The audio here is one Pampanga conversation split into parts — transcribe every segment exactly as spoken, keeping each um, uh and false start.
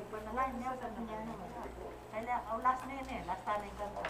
Panalangin niya sa kanya naman. Kaya, oh, last na yun eh. Last na yung kanta.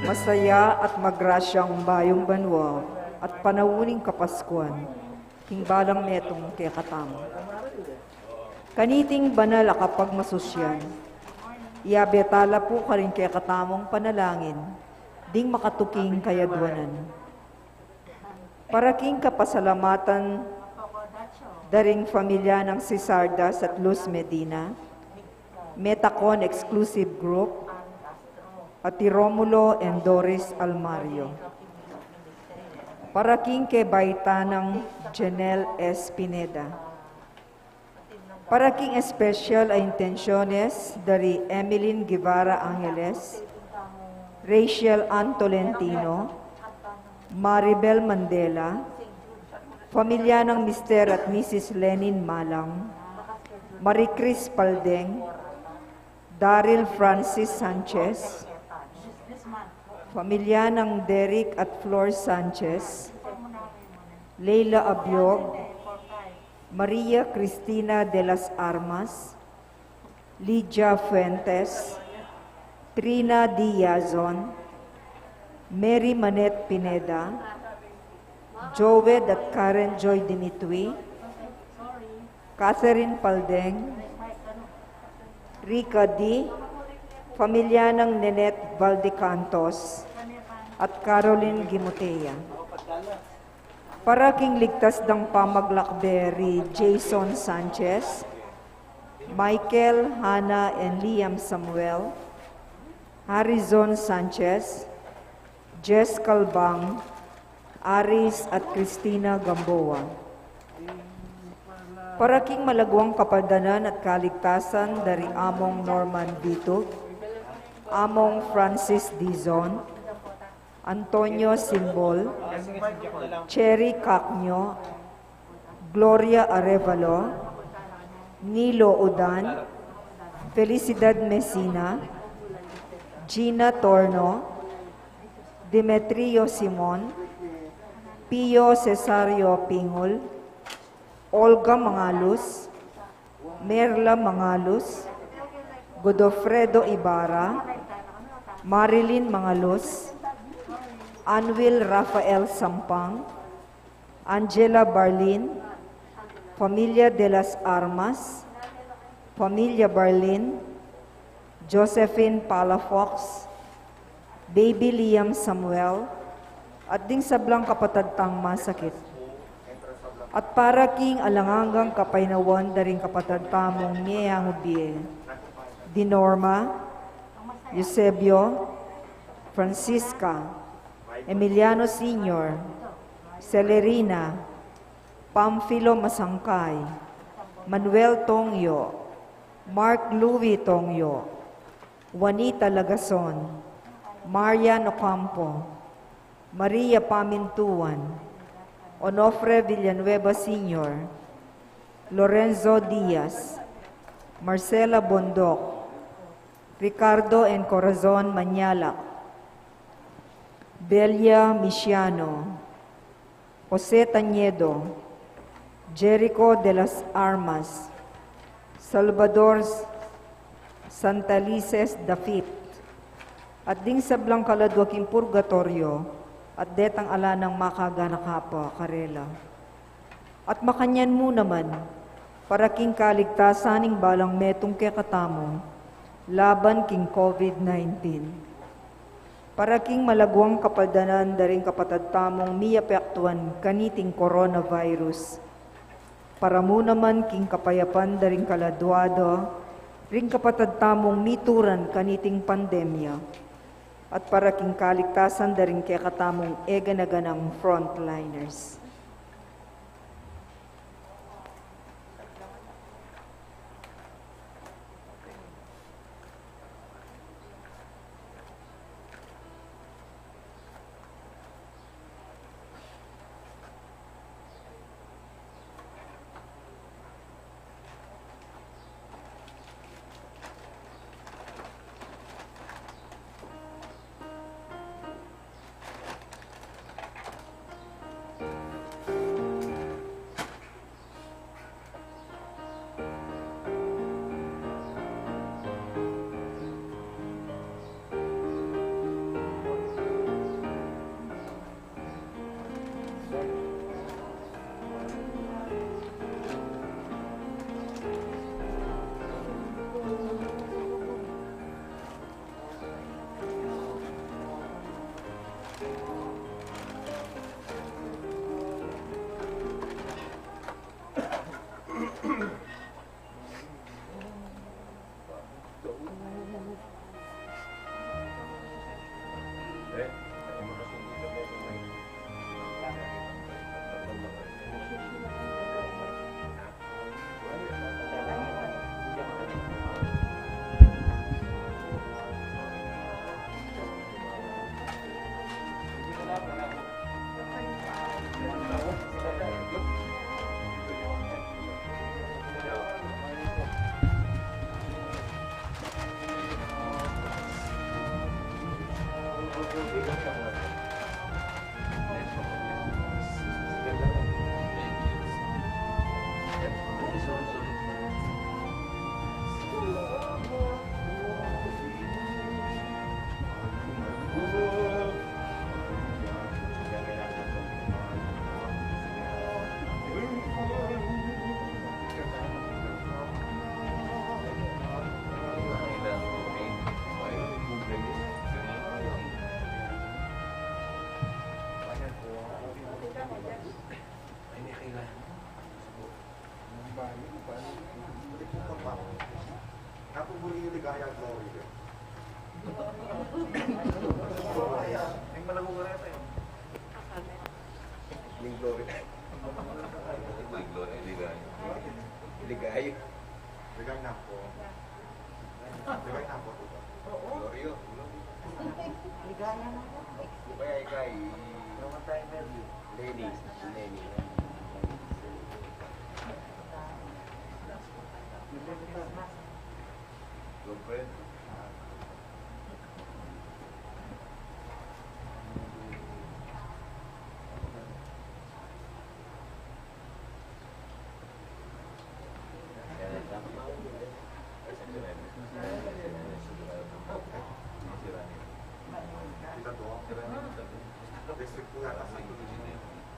Masaya at magrasyang bayung banua at panaun ning Kapaskuan king balang metung kekatamu. Kaniting banal a kapagmasusyan, iabe tala pu karing kekatamung panalangin ding makatuking kayadwanan. Para king kapasalamatan da ring familia nang Cesardas at Luz Medina, Metacon Exclusive Group, at i Romulo and Doris Almario. Para king kebaitan nang Jenel S. Pineda. Para king espesyal a intensyones da ri Emeline Guevara Angeles, Rachel Ann Tolentino, Maribel Mandela, pamilya nang Mister at Missus Lenin Malang, Marie Chris Paldeng, Daryl Francis Sanchez, pamilya nang Derek at Flor Sanchez, Leila Abiog, Maria Cristina de las Armas, Lydia Fuentes, Trina D. Yazon, Mary Manette Pineda, Joed at Karen Joy Dimitri, Catherine Paldeng, Rica D., pamilya nang Nenette Valdecantos, at Caroline Gimutea. Para king ligtas dang pamaglakbe ri Jason Sanchez, Michael, Hannah, and Liam Samuel, Harrison Sanchez, Jess Calbang, Aris at Christina Gamboa. Para king malagwang kapaldanan at kaligtasan da ri Among Norman Bitug, Among Francis Dizon, Antonio Simbol, Cherry Cacño, Gloria Arevalo, Nilo Udan, Felicidad Mesina, Gina Torno, Demetrio Simon, Pio Cesario Pingul, Olga Mangalus, Merla Mangalus, Godofredo Ibarra, Marilyn Mangalus, Anwil Rafael Sampang, Angela Barlin, Familia de las Armas, Familia Barlin, Josephine Palafox, Baby Liam Samuel, at ding sablang kapatad tang masakit. At para king alang anggang kapaynawan da ring kapatad tamung mie angu bie, di Norma, Eusebio, Francisca, Emiliano Senior, Celerina, Pamfilo Masangkay, Manuel Tongyo, Mark Louis Tongyo, Juanita Lagason, Marian Ocampo, Maria Pamintuan, Onofre Villanueva Senior, Lorenzo Diaz, Marcela Bondoc, Ricardo and Corazon Mañalac, Belia Misiano, Jose Tañedo, Jericho de las Armas, Salvador Santalices the fifth, at ding sablang kaladua king purgatoryo, at detang ala nang makaganaka pa karela. At makanyan mu naman, para king kaligtasan ning balang metung kekatamu, laban king COVID nineteen. Para king malagwang kapaldanan da ring kapatad tamung miapektuan kaniting coronavirus. Para mu naman king kapayapan da ring kaladua da ring kapatad tamung mituran kaniting pandemya. At para king kaligtasan da ring kekatamung e gana-ganang frontliners. Napuburi yung Ligaya, Glory. Yung malago ka rin, eh. Yung Glory. Yung Glory, Ligaya. Ligaya. Ligaya na po. Ligaya na po, diba? Oo. Glory yun. Ligaya na po. Kaya ikay, Lenny. Lenny. Girlfriend.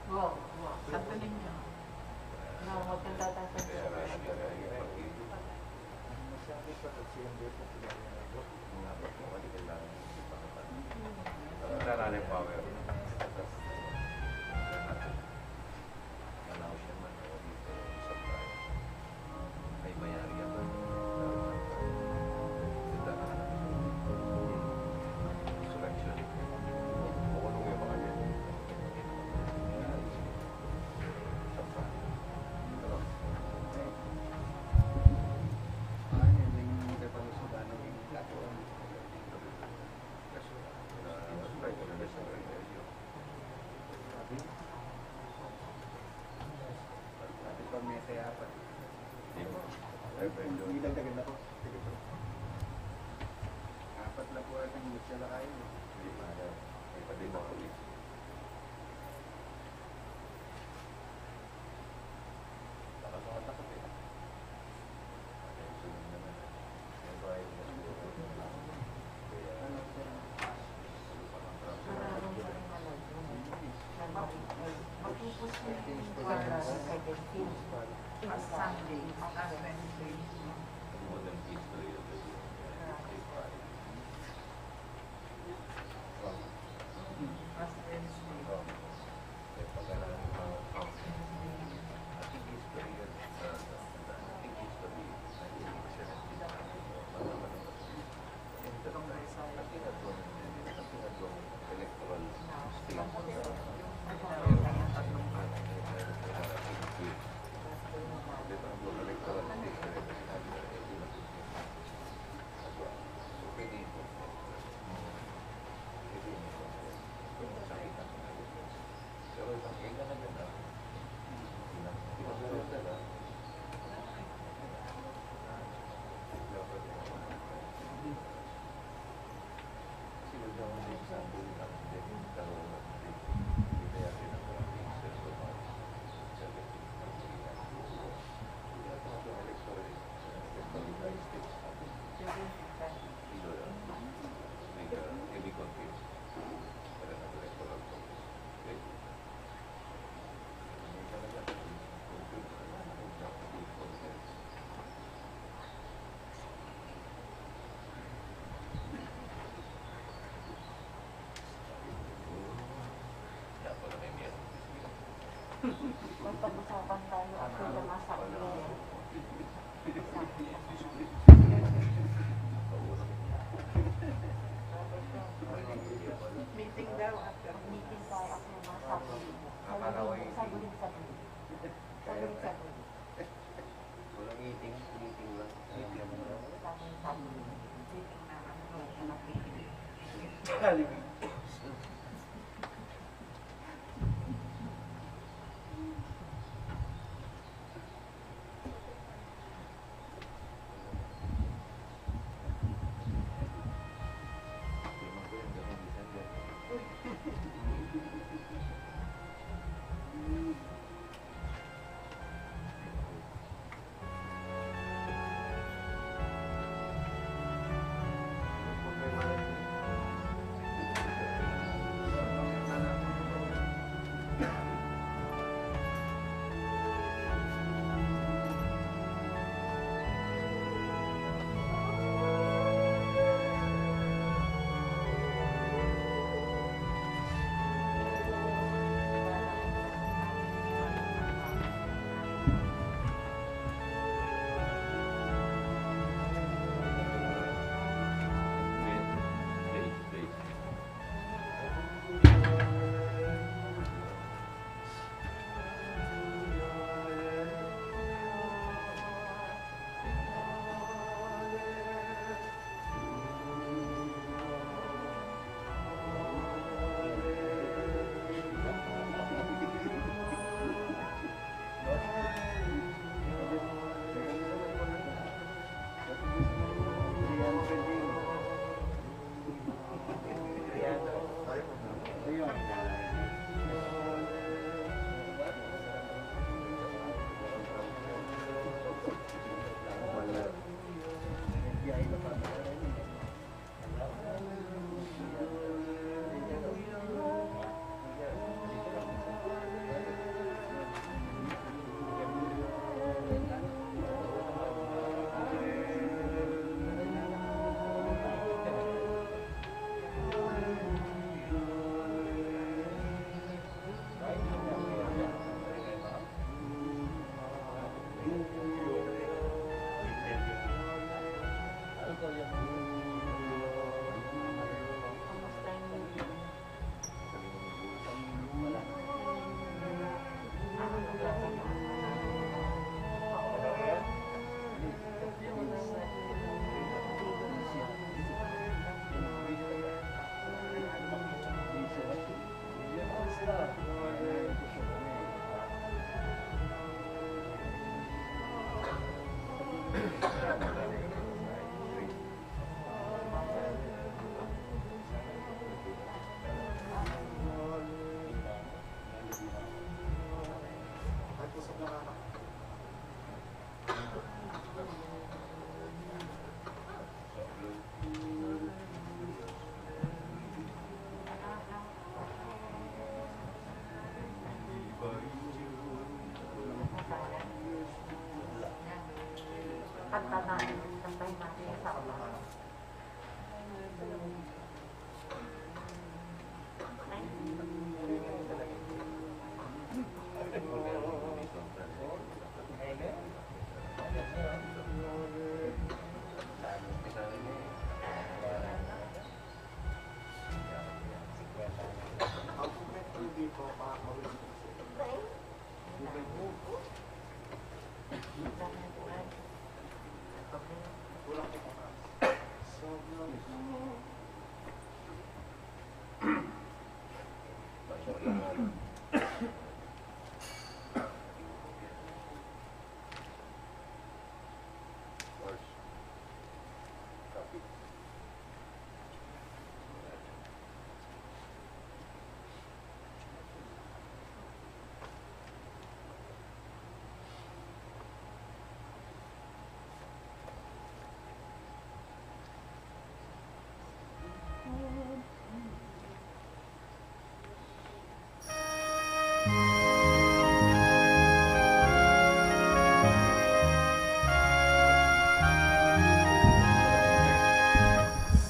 Wow, wow. Santo Niño. No, maganda tayo. Apat lang po ata yung gusto na kayo, eh. Magpag-usapan tayo after the massacre. Meeting daw after, meeting tayo after massacre. Saguling, saguling, saguling. Saguling, saguling. Walang meeting, meeting lang. Meeting lang. Saguling, saguling. Meeting na, ano, na, na,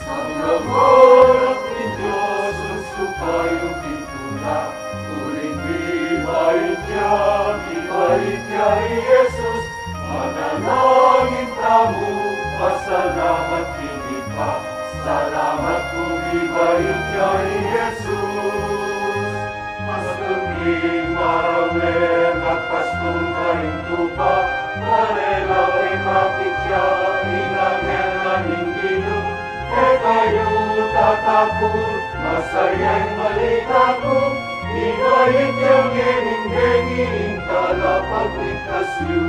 Sablang anak ning Dios, lugsu kayung pintuna, uling mibait ya, mibait ya i Jesus, manalangin tamu, pasalamat king Ibpa, salamat pu mibait ya i Jesus. Pastul king marame, magpastul karing tupa, karela e makit ya ing anghel na ning Ginu, e kayu tatakut, masaya ing balita ku, mibait yang ngening bengi ing talapagligtas yu.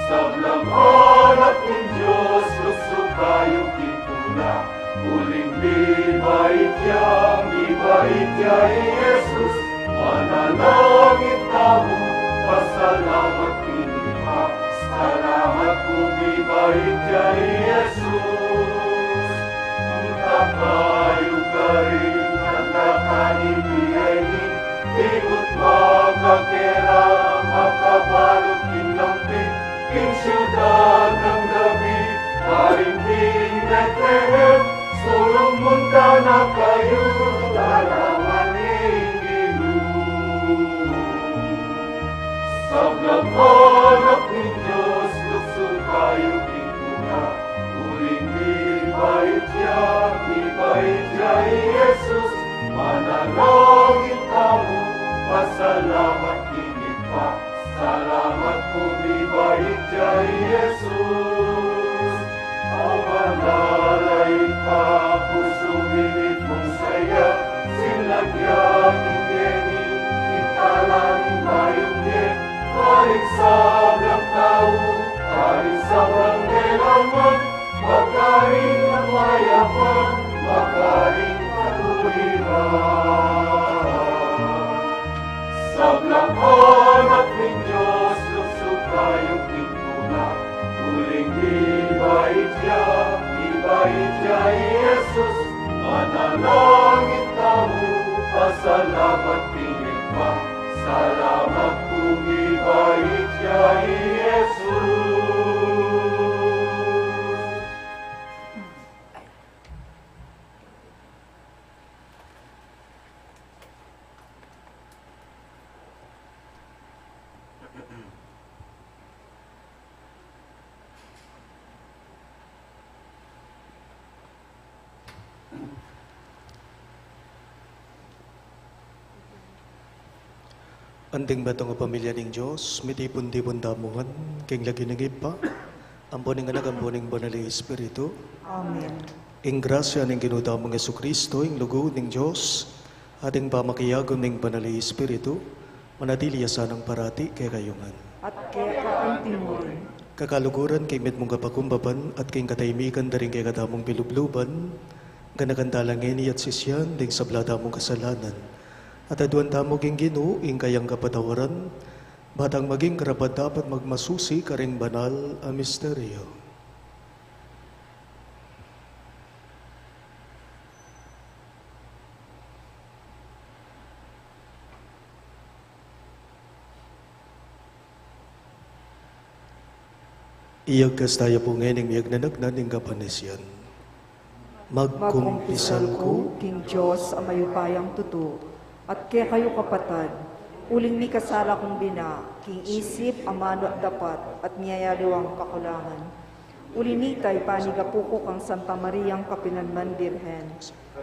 Sablang anak ning Dios, lugsu kayu pintuna, uling mibait ya, mibait ya i Jesus, manalangin tamu, pasalamat king Ibpa, salamat pu mibait ya i Jesus. Ing kayu karing kantakan ning bie ini, ikut makakera, makabalut king lampit, king siudad nang David, karing king Betlehem, sulung munta na kayu, lalawan ning Ginu. Sablang anak ning Dios, lugsu kayu pintuna, uling mibait ya, mibait ya i Jesus, manalangin tamu, pasalamat king Ibpa, salamat pu mibait ya i Jesus. O banal a Ibpa, pusu mi mipung saya, sinlagyan ing bie mi, ing kalaming mayung bie, karing sablang tau, karing sablang lelaman, makaring kapayapan, makaring katuliran. Sablang anak ning Dios, lugsu kayu pintuna, uling mibait ya, mibait ya i Jesus, manalangin tamu, pasalamat king Ibpa, salamat pu mibait ya i Jesus. Anting metung a pamilya ning Dios, mitipun-tipun tamu ngan king lagyu ning Ibpa, ampo ning Anak, ampo ning Banal a Espiritu. Amen. Ing grasya ning Ginu tamung Jesucristo, ing lugud ning Dios, at ing pamakiabe ning Banal a Espiritu, manatili ya sanang parati kekayu ngan. At keka antimurin. Kakaluguran, king mitmung kapakumbaban at king katahimikan da ring kekatamung pilubluban, ganakan tala ngeni at sisian ding sabla tamung kasalanan. At aduan tamu king Ginu ing kayang kapatawaran, ba tang maging karapat-dapat magmasusi karing banal a misteryo. Iyagkas taya pu ngening miyagnanagnan ning kapanisian. Magkumpisal ku king Dios a mayupayang tutu, at kekayu kapatad, uling mikasala kung bina, king isip, amanu at dapat, at miyayaliwang kakulangan. Uli nita, ipanigapu ku kang Santa Mariang kapinanman Birhen,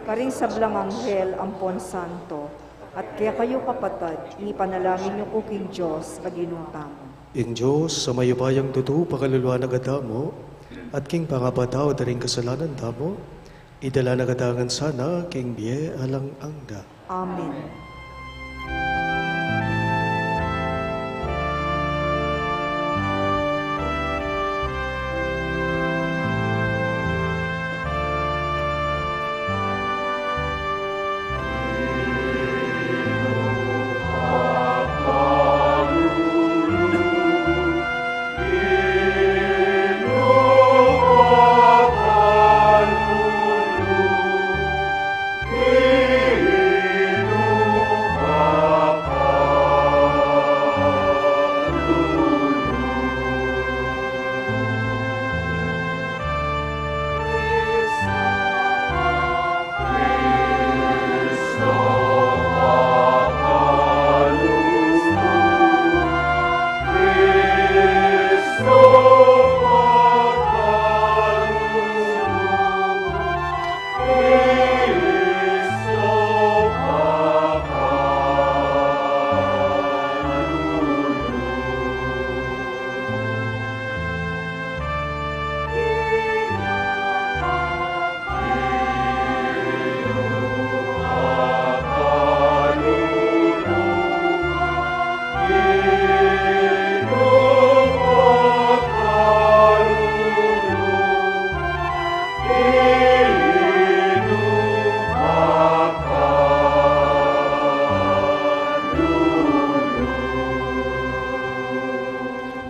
karing sablang anghel ampon santo, at kekayu kapatad, ipanalangin yu ku king Dios a Ginu tamu. Ing Dios a mayupayang tutu, pakaluluan na katamu, at king pangapatawad da ring kasalanan tamu, idala na katamu ngan sana king bie alang angga. Amen.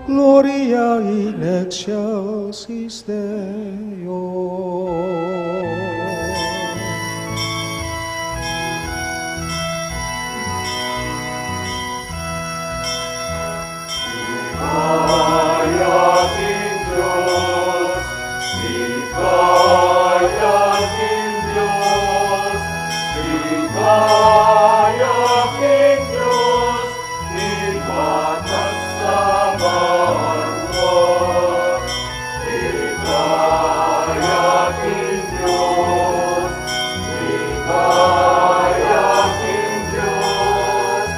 Gloria in excelsis Deo. Ligaya king Dios, ligaya king Dios, ligaya king Dios, king matas a banua. Ligaya king Dios, ligaya king Dios,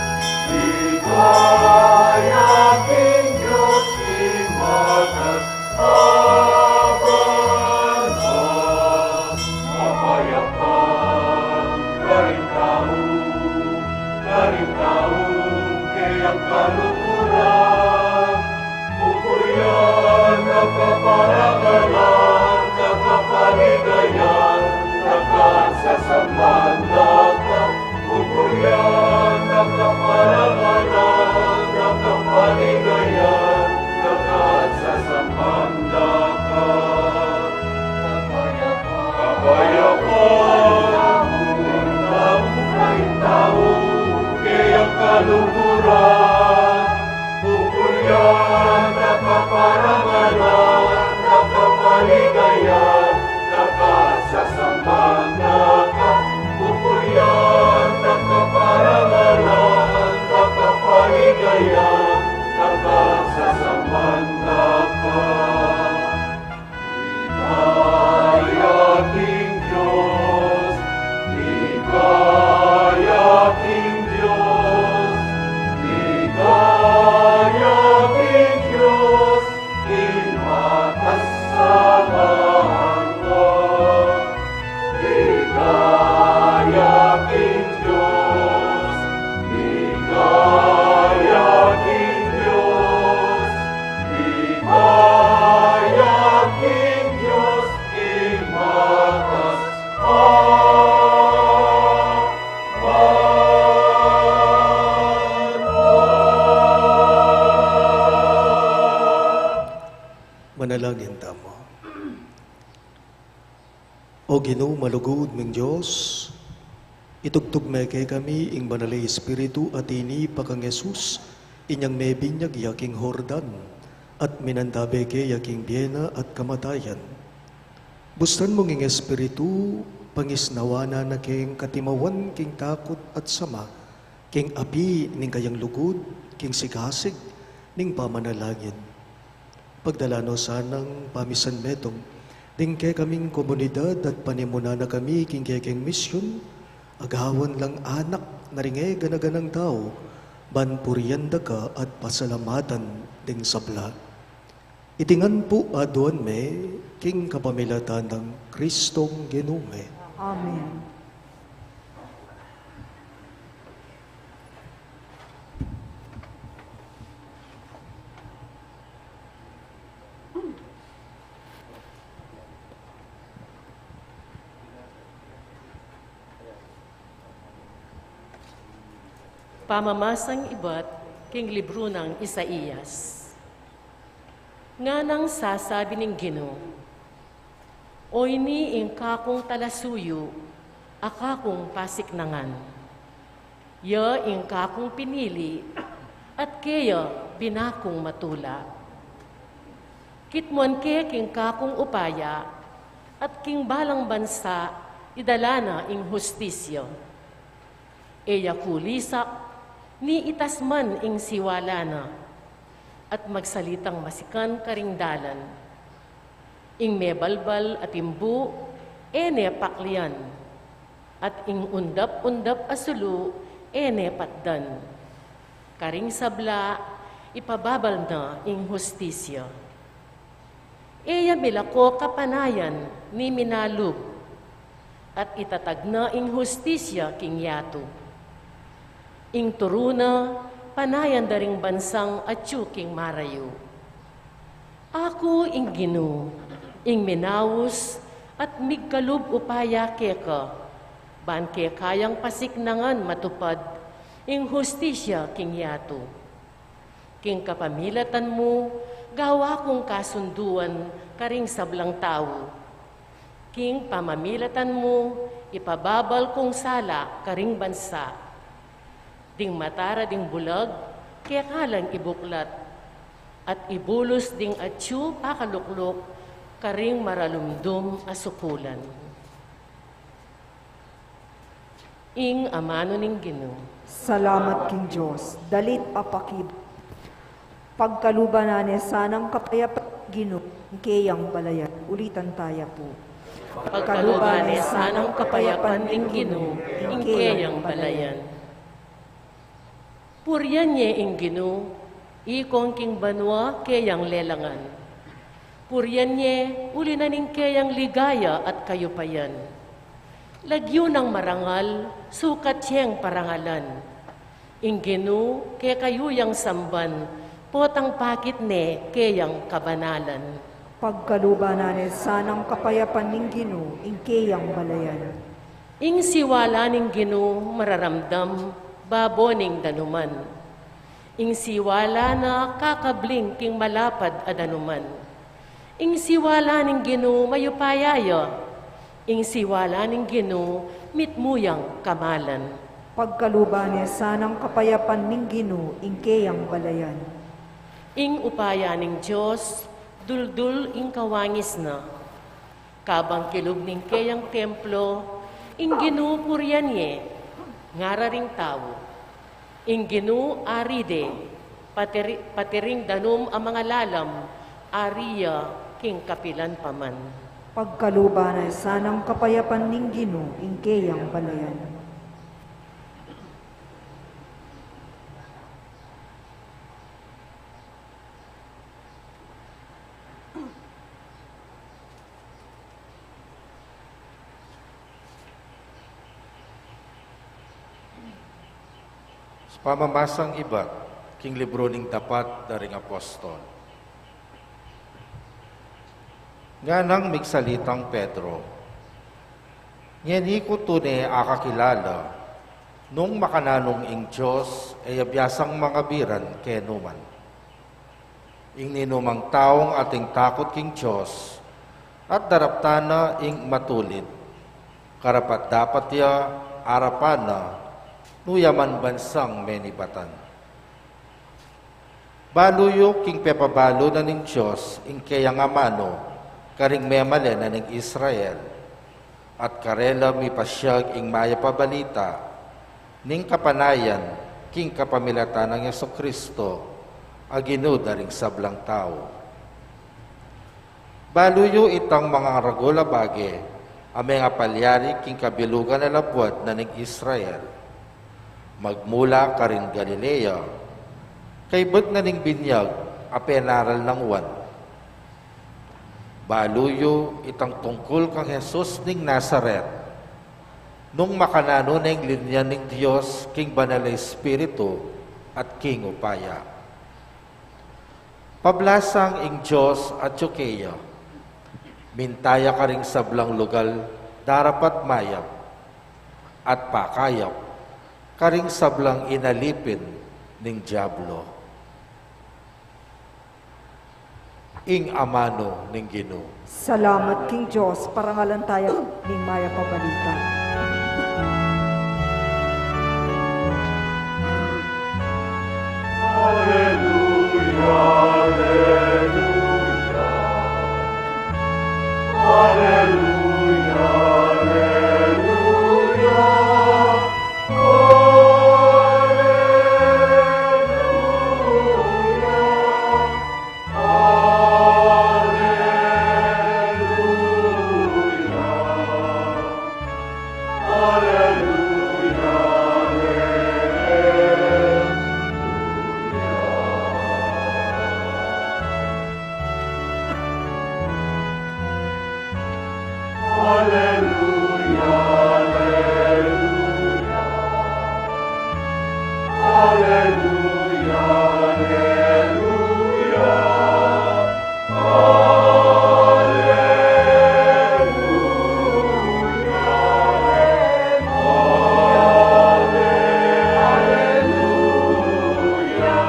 ligaya king Dios, king matas a banua. Kapayapan karing tau, karing tau keyang kaluguran, pupurian na kaparangalan, na kapaligayan, na kasasamban daka. Pupurian na kaparangalan, na kapaligayan, na kasasamban daka. Kapayapan, kapayapan, tau karing tau keyang kaluguran, pupurian na kaparangalan, na kapaligayan, na kasasamban daka. Pupurian na kaparangalan, na kapaligayan, na kasa Manalangin tamu. O Ginu, malugud ming Dios, itubtub me kekami ing Banal a Espiritu a tinipa kang Jesus inyang mebinyag ya king Jordan, at minandabe ke ya king bie na at kamatayan. Bustan mung ing Espiritu, pangisnawan na keng katimawan king takut at sama, king api ning kayang lugud, king sikasig ning pamanalangin. Pagdala no sanang pamisan metung ding kekaming komunidad at panimuna na kami king kekeng misyon, agawan lang anak na ring e gana-ganang tau, ban purian da ka at pasalamatan ding sabla. Iti ngan pu aduan mi king kapamilatan nang Kristong Ginu mi. Amen. Pamamasang ibat king libru nang Isaias. Nganang sasabi ning Ginu, "O ini ing kakung talasuyu, a kakung pasiknangan. Ya ing kakung pinili, at keya binakung matula. Kitmuan ke king kakung upaya, at king balang bansa idala na ing hustisya. E ya kulisak, ni itas man ing siwala na, at magsalitang masikan karing dalan. Ing mebalbal a timbu, e ne paklian, at ing undap-undap a sulu, e ne patdan. Karing sabla, ipababal na ing hustisya. E ya milako kapanayan ni minalub, at itatag na ing hustisya king yatu. Ing turu na panayan da ring bansang atyu king marayu." Aku ing Ginu, ing minaus at migkalub upaya keka, ban kekayang pasiknangan matupad ing hustisya king yatu. King kapamilatan mu, gawa kung kasunduan karing sablang tau. King pamamilatan mu, ipababal kung sala karing bansa. Ding matara ding bulag, keka lang ibuklat, at ibulus ding atyu pakalukluk karing maralumdum a sukulan. Ing amanu ning Ginu. Salamat king Dios. Dalit a pakib. Pagkaluban na ne sanang kapayapan ning Ginu ing keyang balayan. Ulitan taya pu. Pagkaluban na ne sanang kapayapan ning Ginu ing keyang balayan. Purian ye ing Ginu, ikong king banua keyang lelangan. Purian ye uli na ning keyang ligaya at kayupayan. Lagyu nang marangal, sukat yeng parangalan. Ing Ginu kekayu yang samban, potang pakit ne keyang kabanalan. Pagkaluban na ne sanang kapayapan ning Ginu ing keyang balayan. Ing siwala ning Ginu mararamdam babo ning danuman. Ing siwala na kakabling king malapad a danuman. Ing siwala ning Ginu mayupaya ya. Ing siwala ning Ginu mitmu yang kamalan. Pagkaluban ne sanang kapayapan ning Ginu ing keyang balayan. Ing upaya ning Dios duldul ing kawangis na. Kabang kilub ning keyang templo, ing Ginu purian ye, ngara ring tau. Ing Ginu ari de, pati ri-, pati ring danum a mangalalam, ari ya king kapilan pa man. Pagkaluban na sanang kapayapan ning Ginu ing keyang balayan. Pamamasang ibat king libru ning Dapat da ring Apostol. Nganang migsalitang Pedro, "Ngeni ku tune akakilala, nung makananu ing Dios e ya biasang mangabiran kenu man." Ing ninumang taung ating takut king Dios at daraptan na ing matulid, karapat-dapat ya arapan na nu ya man bansang menibatan. Balu yu king pepabalu na ning Dios ing keyang amanu karing memalen na ning Israel, at karela mipasyag ing mayap a balita ning kapanayan king kapamilatan nang Jesucristo a Ginu da ring sablang tau. Balu yu itang mangaragul a bage a mengapalyari king kabilugan a labuad na ning Israel, magmula karin Galilea, kaybat na ning binyag a penaral nang Juan. Balu yu itang tungkul kang Jesus ning Nazaret, nung makananu neng linyan ning Dios king Banal a Espiritu at king upaya. Pablasang ing Dios atyu keya, minta ya karing sablang lugal darapat mayap, at pakayap karing sablang inalipin ning Diablo. Ing amanu ning Ginu. Salamat king Dios, parangalan taya ning mayap a balita. Aleluya, aleluya. Aleluya, aleluya. Aleluya. Aleluya, aleluya. Aleluya, aleluya. Aleluya, aleluya.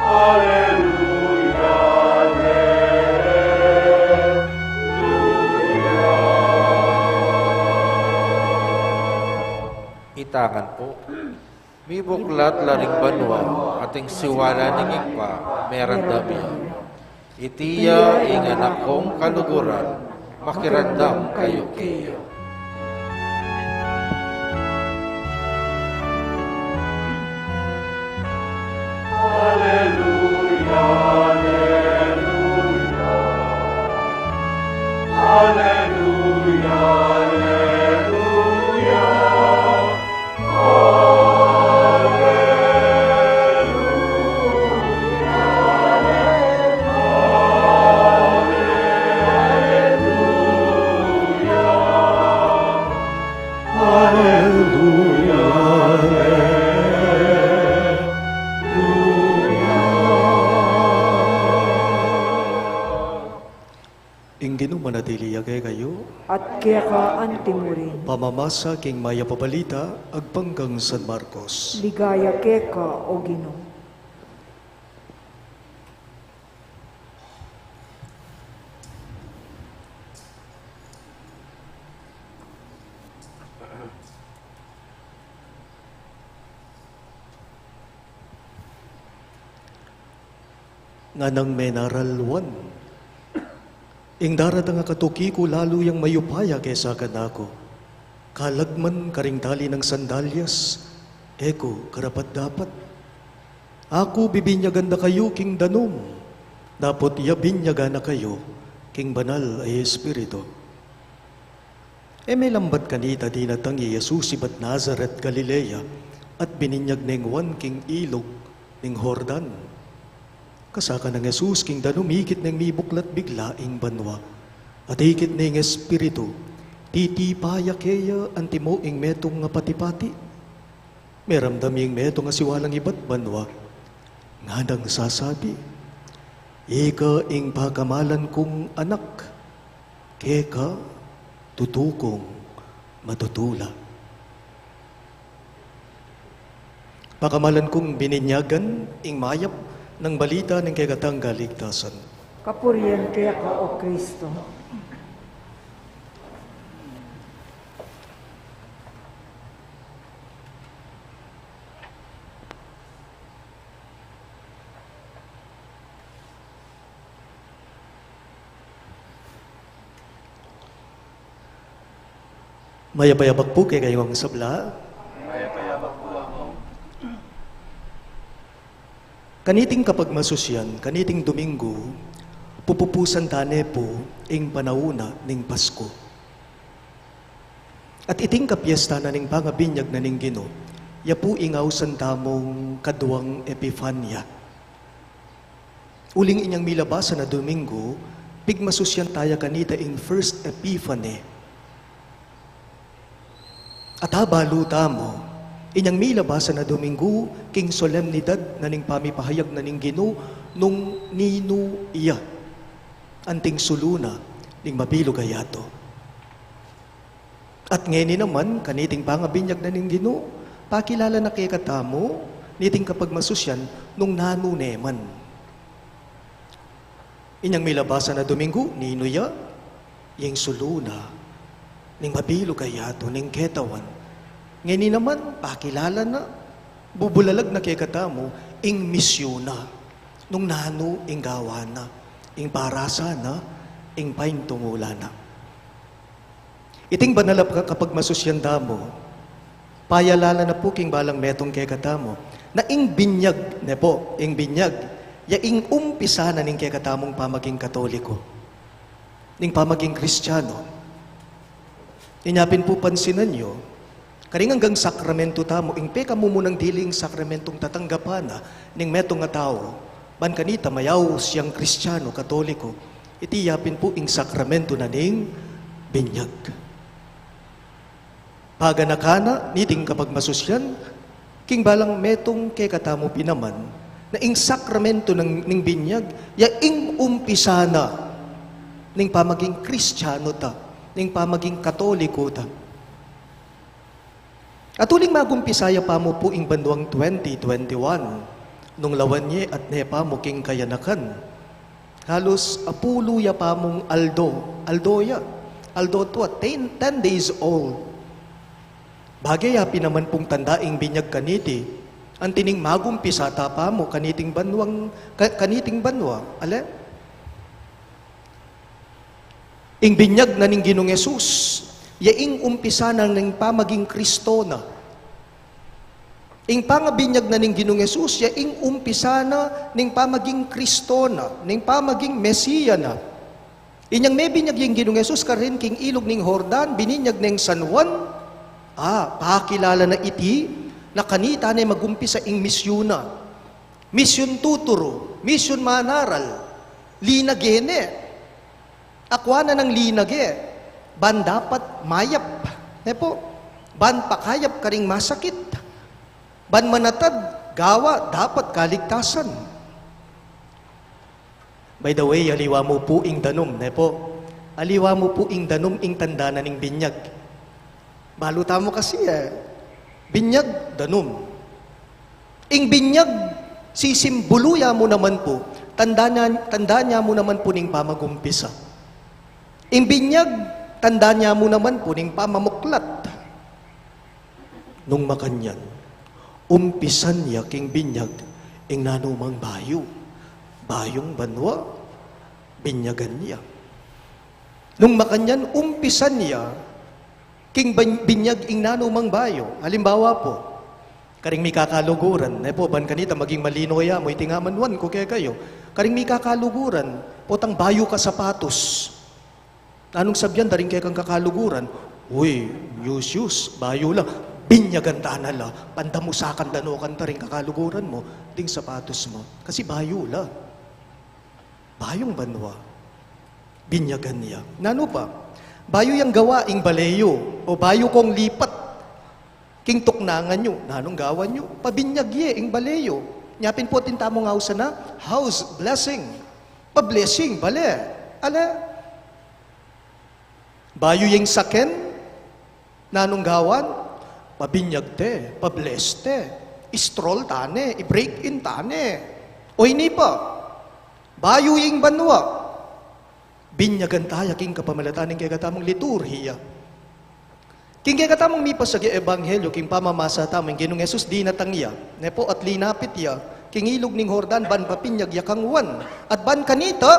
Aleluya, aleluya. Ita ngan pu. Mibuklat la ring banua at ing siwala ning Ibpa meramdam ya. Iti ya ing Anak kung kaluguran, makiramdam kayu keya. Aleluya, aleluya. Aleluya, aleluya. Aleluya, aleluya. Ing Ginu manatili ya kekayu. At keka antimurin. Pamamasa king Mayap a Balita agpang kang San Marcos. Ligaya keka, O Ginu. Nganang menaral Juan, ing daratang a katuki ku lalu yang mayupaya kesa kanaku. Kalag man karing tali nang sandalyas, e ku karapat-dapat. Aku bibinyagan da kayu king danum, dapot ya binyagan na kayu king Banal a Espiritu. E melambat kanita dinatang i Jesus ibat Nazaret, Galilea, at bininyag neng Juan king ilug ning Jordan. Kasaka nang Jesus king danum, ikit neng mibuklat bigla ing banua, at ikit ne ing Espiritu, titipa ya keya antimo ing metung a pati-pati. Meramdam ya ing metung a siwalang ibat banua, nganang sasabi, "Ika ing pakamalan kung Anak, keka tutu kung matutula." Pakamalan kung bininyagan ing mayap Nang balita ning kekatang kaligtasan. Kapurian keka, O Kristo. Mayap a yabak pu kekayung sabla. Mayap a yabak pu, Among. Kaniting kapagmasusyan, kaniting Domingo, pupupusan tane pu ing panaun na ning Pasku. At iting kapiesta na ning pangabinyag na ning Ginu, ya pu ing ausan tamung kaduang Epifania. Uling inyang milabasan a Domingo, pigmasusyan taya kanita ing First Epiphany. At abalu tamu, inyang milabasan a Domingo, king solemnidad na ning pamipahayag na ning Ginu nung ninu iya, anting sulu na ning mabilug a yatu. At ngeni naman, kaniting pangabinyag na ning Ginu, pakilala na kekatamu niting kapagmasusyan nung nanu ne man. Inyang milabasan a Domingo, ninu ya? Ing sulu na ning mabilug a yatu, ning ketawan. Ngeni naman, pakilala na, bubulalag na kekatamu ing misyu na, nung nanu ing gawan na, ing parasan na, ing paintungulan na. Iting banal a kapagmasusyan tamu, payalala na pu king balang metung kekatamu, na ing binyag, ne pu, ing binyag, ya ing umpisa na ning kekatamung pamaging Katoliko, ning pamaging Kristiano. Inya pin pu pansinan yu, karing anggang sakramento tamu, ing pekamumunang dili ing sakramentong tatanggapan na ning metung a tau, ban kanita mayaus yang Kristiano, Katoliko, iti ya pin pu ing sakramento na ning binyag. Paganakan na niting kapagmasusyan, king balang metung kekatamu pin naman, na ing sakramento nang, ning binyag, ya ing umpisa na ning pamaging Kristiano ta, ning pamaging Katoliko ta. At uling magumpisa ya pamu pu ing banuang twenty twenty-one, nung lawan ye at ne pamu king kayanakan. Halos apulu ya pamung aldo, aldo ya, aldo tua, ten, ten days old. Bagay ya pin naman pung tanda ing binyag kaniti, anti ning magumpisa ta pamu kaniting banuang, ka-, kaniting banua, ale? Ing binyag na ning Ginung Jesus, ya ing umpisa na ning pamaging Kristo na. Ing pangabinyag na ning Ginung Jesus, ya ing umpisa na ning pamaging Kristo na, ning pamaging Mesia na. Inyang mebinyag yang Ginung Jesus karin king ilug ning Jordan, bininyag neng San Juan, ah, pakilala na iti, na kanita ne magumpisa ing misyu na. Misyun tuturu, misyun manaral, linage ne. Akua na nang linage, ban dapat mayap, ne pu? Ban pakayap karing masakit, ban manatad gawa dapat kaligtasan. By the way, aliwa mu pu ing danum, ne pu? Aliwa mu pu ing danum ing tanda na ning binyag. Balu tamu kasi, e, binyag, danum. Ing binyag, sisimbulu ya mu naman pu, tanda na, tanda ne mu naman pu ning pamagumpisa. Ing binyag, tanda ne mu naman pu ning pamamuklat. Nung makanyan, umpisan ya king binyag ing nanumang bayu. Bayung banua, binyagan ya. Nung makanyan, umpisan ya king ban-, binyag ing nanumang bayu. Alimbawa pu, karing mikakaluguran, ne pu, ban kanita maging malino ya mu iti ngamanuan ku kekayu. Karing mikakaluguran, potang bayu ka sapatus. Nanung sabian da ring kekang kakaluguran? Uy, use, use, bayu la. Binyagan ta na la. Pandamusakan da no kanta ring kakaluguran mu, ding sapatus mu. Kasi bayu la. Bayung banua. Binyagan ya. Nanu pa? Bayu yang gawa ing bale yu, o bayu kong lipat king tuknangan yu. Nanung gawan yu? Pabinyag ye ing bale yu. Nya pin pu atin tamung ausan a house blessing. Pa-blessing bale. Ale? Bayu yeng saken, nanung gawan? Pabinyag te, pa-bless te, i-stroll ta ne, i-break in ta ne. O ini pa, bayu ya ing banua, binyagan taya king kapamilatan ning kekatamung liturhiya. King kekatamung mipasag ya ebanghelyo, king pamamasa tamu, ing Ginung Jesus dinatang ya, ne pu, at linapit ya king ilug ning Jordan ban pabinyag ya kang Juan. At ban kanita,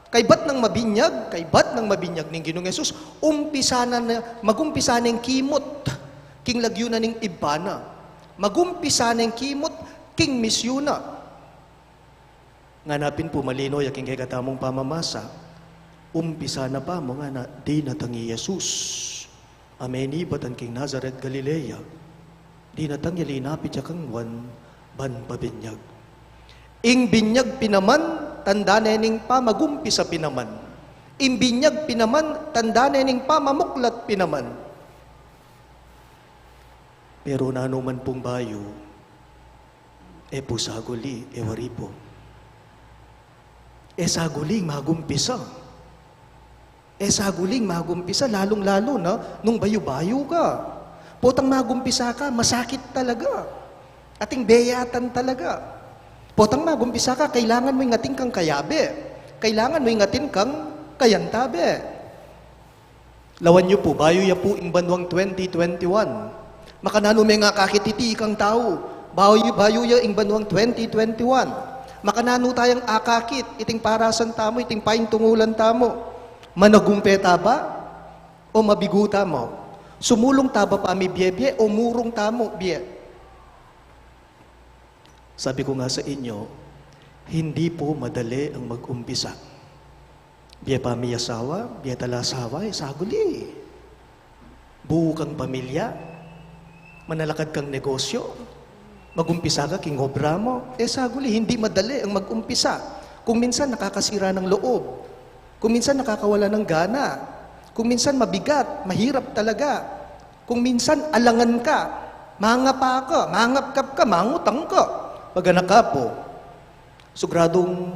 kaybat nang mabinyag, kaybat nang mabinyag ning Ginung Jesus, umpisa na, na, magumpisa neng kimut king lagyu na ning Ibpa na. Magumpisa neng kimut king misyu na. Ngana pin pu, malino ya king kekatamung pamamasa. Umpisa na pamu, ngana, dinatang i Jesus a menibatan king Nazaret, Galilea. Dinatang ya, linapit ya kang Juan ban pabinyag. Ing binyag pin naman, tanda ne ning pamagumpisa pin naman. Ing binyag pin naman, tanda ne ning pamamuklat pin naman. Pero nanu man pung bayu, e pu saguli, e wari pu. E saguli ing magumpisa. E saguli ing magumpisa, lalung-lalu na nung bayu-bayu ka. Potang magumpisa ka, masakit talaga. Ating beyatan talaga. Potang magumpisa ka, kailangan mu ing atin kang kayabe. Kailangan mu ing atin kang kayantabe. Lawan yu pu, bayu ya pu ing banuang twenty twenty-one. Makananu mengakakit iti ikang tau? Bayu, bayu ya ing banuang twenty twenty-one. Makananu tayang akakit iting parasan tamu, iting paintungulan tamu? Managumpe ta ba o mabigu tamu? Sumulung ta ba pamibie-bie o murung tamu bie? Sabi ku nga sa inyo, hindi po madali ang mag-umpisa. Bie pamiasawa, bie tala asawa, e saguli. Buu kang pamilya, manalakad kang negosyo, magumpisa ka king obra mu, e saguli, hindi madali ang mag-umpisa. Kung minsan nakakasira ng loob, kung minsan nakakawala ng gana, kung minsan mabigat, mahirap talaga. Kung minsan alangan ka, mangapa ka, mangapkap ka, mangutang ka. Pag anak ka po, siguradung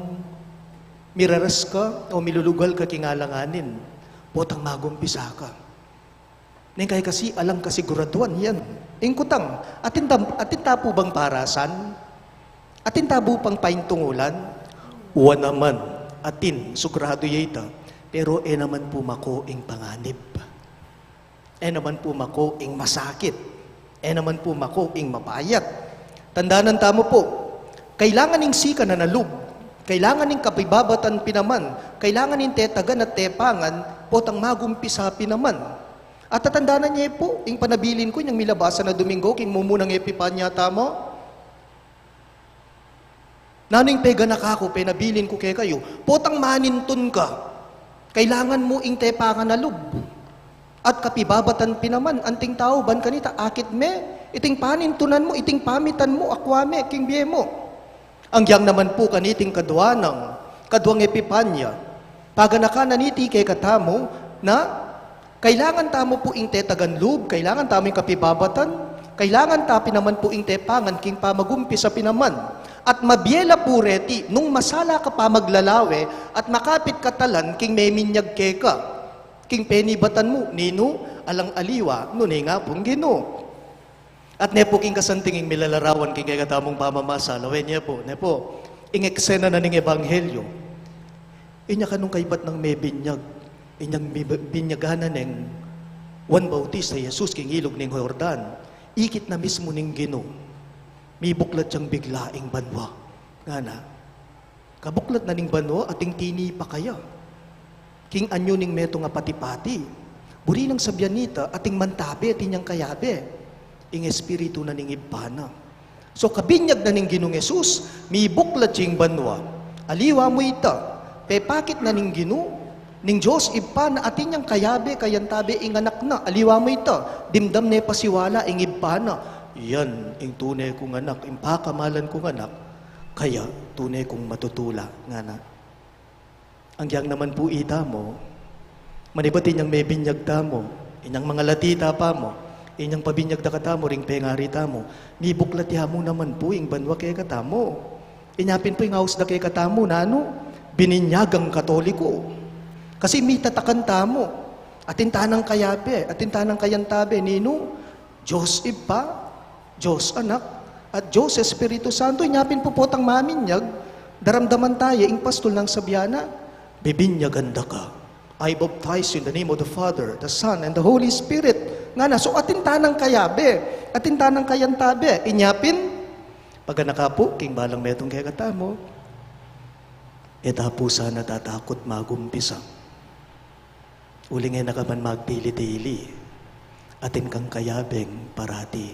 mireras ka o milulugal ka king alanganin. Potang magumpisa ka. Neng kaya kasi alang kasiguraduan yan. Ing kutang, atin ta, atin ta pu bang parasan? Atin ta pu pang paintungulan? Wa naman, atin, siguradu ya ita. Pero e naman pu mako ing panganib. E naman pu mako ing masakit. E naman pu mako ing mapayat. Tandanan tamu pu, kailangan ing sikanan a lub, kailangan ing kapibabatan pin naman, kailangan ing tetagan at tepangan, potang magumpisa pin naman. At tatandanan ye pu, ing panabilin ku, inyang milabasan a Domingo, king mumunang Epipanya tamu. Nanu ing peganaka ku, penabilin ku kekayu? Potang manintun ka, kailangan mu ing tepangan a lub at kapibabatan pin naman. Anting tau, ban kanita, akit me, iting panintunan mu, iting pamitan mu, akwa me king bie mu. Agyang naman pu kaniting kaduang, kaduang Epipanya, paganaka na niti kekatamu na kailangan tamu pu ing tetagan lub, kailangan tamu ing kapibabatan, kailangan ta pin naman pu ing tepangan king pamagumpisa pin naman. At mabie la pu reti, nung masala ka pamaglalawe, at makapit ka talan king meminyag keka, king penibatan mu, ninu, alang aliwa, nune nga pung Ginu. At ne pu king kasanting ing milalarawan king kekatamung pamamasa, lawen ye pu, ne pu, ing eksena na ning Ebanghelyo. Inya kanung kaybat nang mebinyag, inyang mi-, binyagan na neng Juan Bautista i Jesus king ilug ning Jordan, ikit na mismu ning Ginu, mibuklat yang bigla ing banua. Ngana, kabuklat na ning banua, ating tinipa kaya king anyu ning metung a pati-pati. Buri nang sabian nita, ating mantabe, atin yang kayabe. Ing Espiritu na ning Ibpa na. So, kabinyag na ning Ginung Jesus, mibuklat ya ing banua. Aliwa mu ita, pepakit na ning Ginu, ning Dios Ibpa na, atin yang kayabe, kayantabe ing Anak na. Aliwa mu ita, dimdam ne pasiwala ing Ibpa na. Yan ing tune kung Anak, ing pakamalan kung Anak, kaya tune kung matutula, ngana. Agyang naman pu itamu, manibat inyang mebinyag tamu, inyang mangalati ta pamu, inyang pabinyag da katamu ring pengari tamu, mibuklat ya mu naman pu ing banua kekatamu. Inya pin pu ing aus da kekatamu, nanu, bininyagang Katoliko. Kasi mitatakan tamu, atin tanang kayabe, atin tanang kayantabe, ninu, Dios Ibpa, Dios Anak, at Dios Espiritu Santo. Inya pin pu potang maminyag, Daramdaman taya ing pastul nang sabian na, "Bibinyagan da ka. I baptize you in the name of the Father, the Son, and the Holy Spirit." Ngana, so atin tanang kayabe, atin tanang kayantabe. Inya pin, paganaka pu king balang metung kekatamu, e ta pu sana tatakut magumpisa. Uling e na ka man magdili-dili, atin kang kayabeng parati,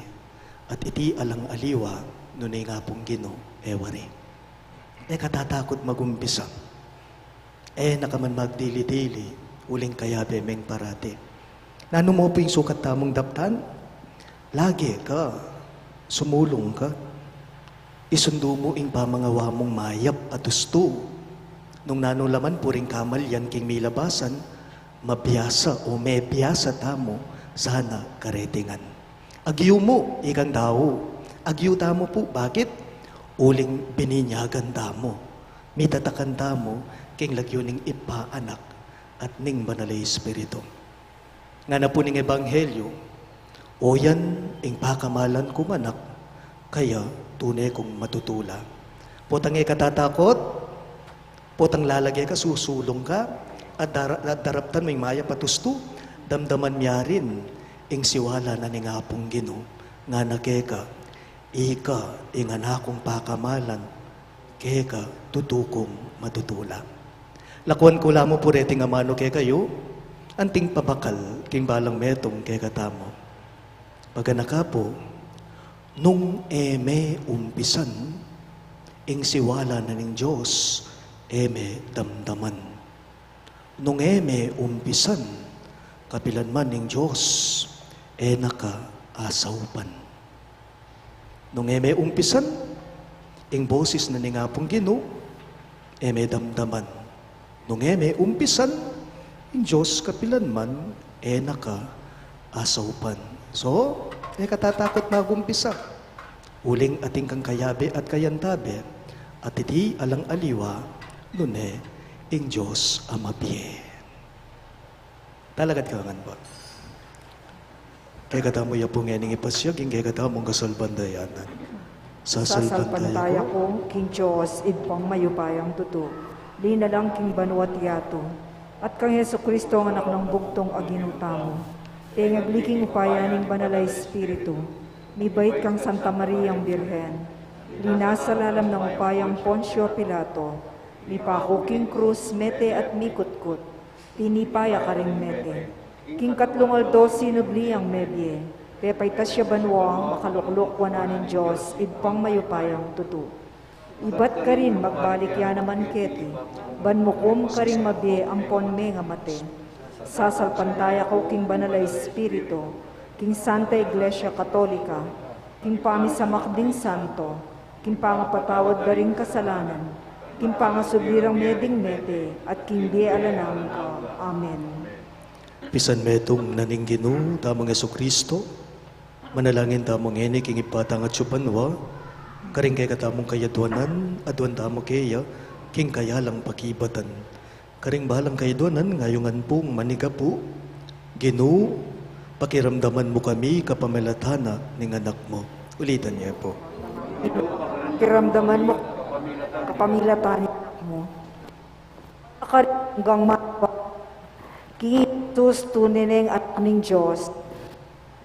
at iti alang aliwa nune ing Apung Ginu e wari. E ka tatakut magumpisa. E na ka man magdili-dili, uling kayabe meng parati. Nanu mu pu ing sukat tamung daptan? Lage ka, sumulung ka. Isundu mu ing pamangawa mung mayap a tustu. Nung nanu la man pu ring kamalian king milabasan, mabiasa o mebiasa tamu sana kareti ngan. Agyu mu, ikang dau. Agyu tamu pu, bakit? Uling bininyagan tamu, mitatakan tamu king lagyu ning Ibpa, Anak, at ning Banal a Espiritu. Ngana pu ning Ebanghelyu, oyan ing pakamalan kung anak, kaya tune kung matutula. Potang e ka tatakut, potang lalage ka, susulung ka, at dara-, at daraptan mu ing mayap a tustu, damdaman mu ya rin ing siwala na ning Apung Ginu, ngana keka, "Ika ing anak kung pakamalan, keka tutu kung matutula." Lakuan ku la mu pu reting amanu kekayu, anting pabakal king balang metung kekatamu. Paganaka pu, nung e me umpisan, ing siwala na ning Dios e me damdaman. Nung e me umpisan, kapilan man ing Dios e na ka asaupan. Nung e me umpisan, ing bosis na ning Apung Ginu e me damdaman. Nung e me umpisan, ing Dios kapilan man e na ka asaupan. So, e ka tatakut magumpisa. Uling atin kang kayabe at kayantabe, at iti alang aliwa nune ing Dios a mabie. Talakad ka ngan pu. Kekatamu ya pu ngening ipasiag ing kekatamung kasalpantayanan. Sasalpantaya ku king Dios, Ibpang mayupayang tutu, linalang king banua't yatu, at kang Jesucristo, ang Anak nang bugtung a Ginu tamu, pengabli king upaya ning Banal a Espiritu, mibait kang Santa Mariang Birhen, linasa lalam ning upayang Poncio Pilato, mipaku king krus, mete at mikutkut, tinipa ya karing mete. King katlung aldo sinubli yang mebie, pepaitas ya banua, makalukluk wanan ning Dios, Ibpang mayupayang tutu. Ibat karin magbalik ya naman keti, ban mukum karing mabie ampon mengamate. Sasalpantaya ku king Banal a Espiritu, king Santa Iglesia Katolika, king pamisamak ding santo, king pangapatawad da ring kasalanan, king pangasubli rang mie ding mete, at king bie alang angga. Amen. Pisan metung na ning Ginu tamung Jesucristo, manalangin tamu ngeni king Ibpa tang atsu banua, karing kekatamung kayadwanan, aduan tamu keya king kayalang pakibatan. Karing balang kayadwanan, ngayungan pung manigapu. Ginu, pakiramdaman mu kami kapamilatan ning Anak mu. Ulitan ye pu. Pakiramdaman mu kapamilatan ning Anak mu. Para karing anggang matwa king Jesus, tune neng Anak ning Dios,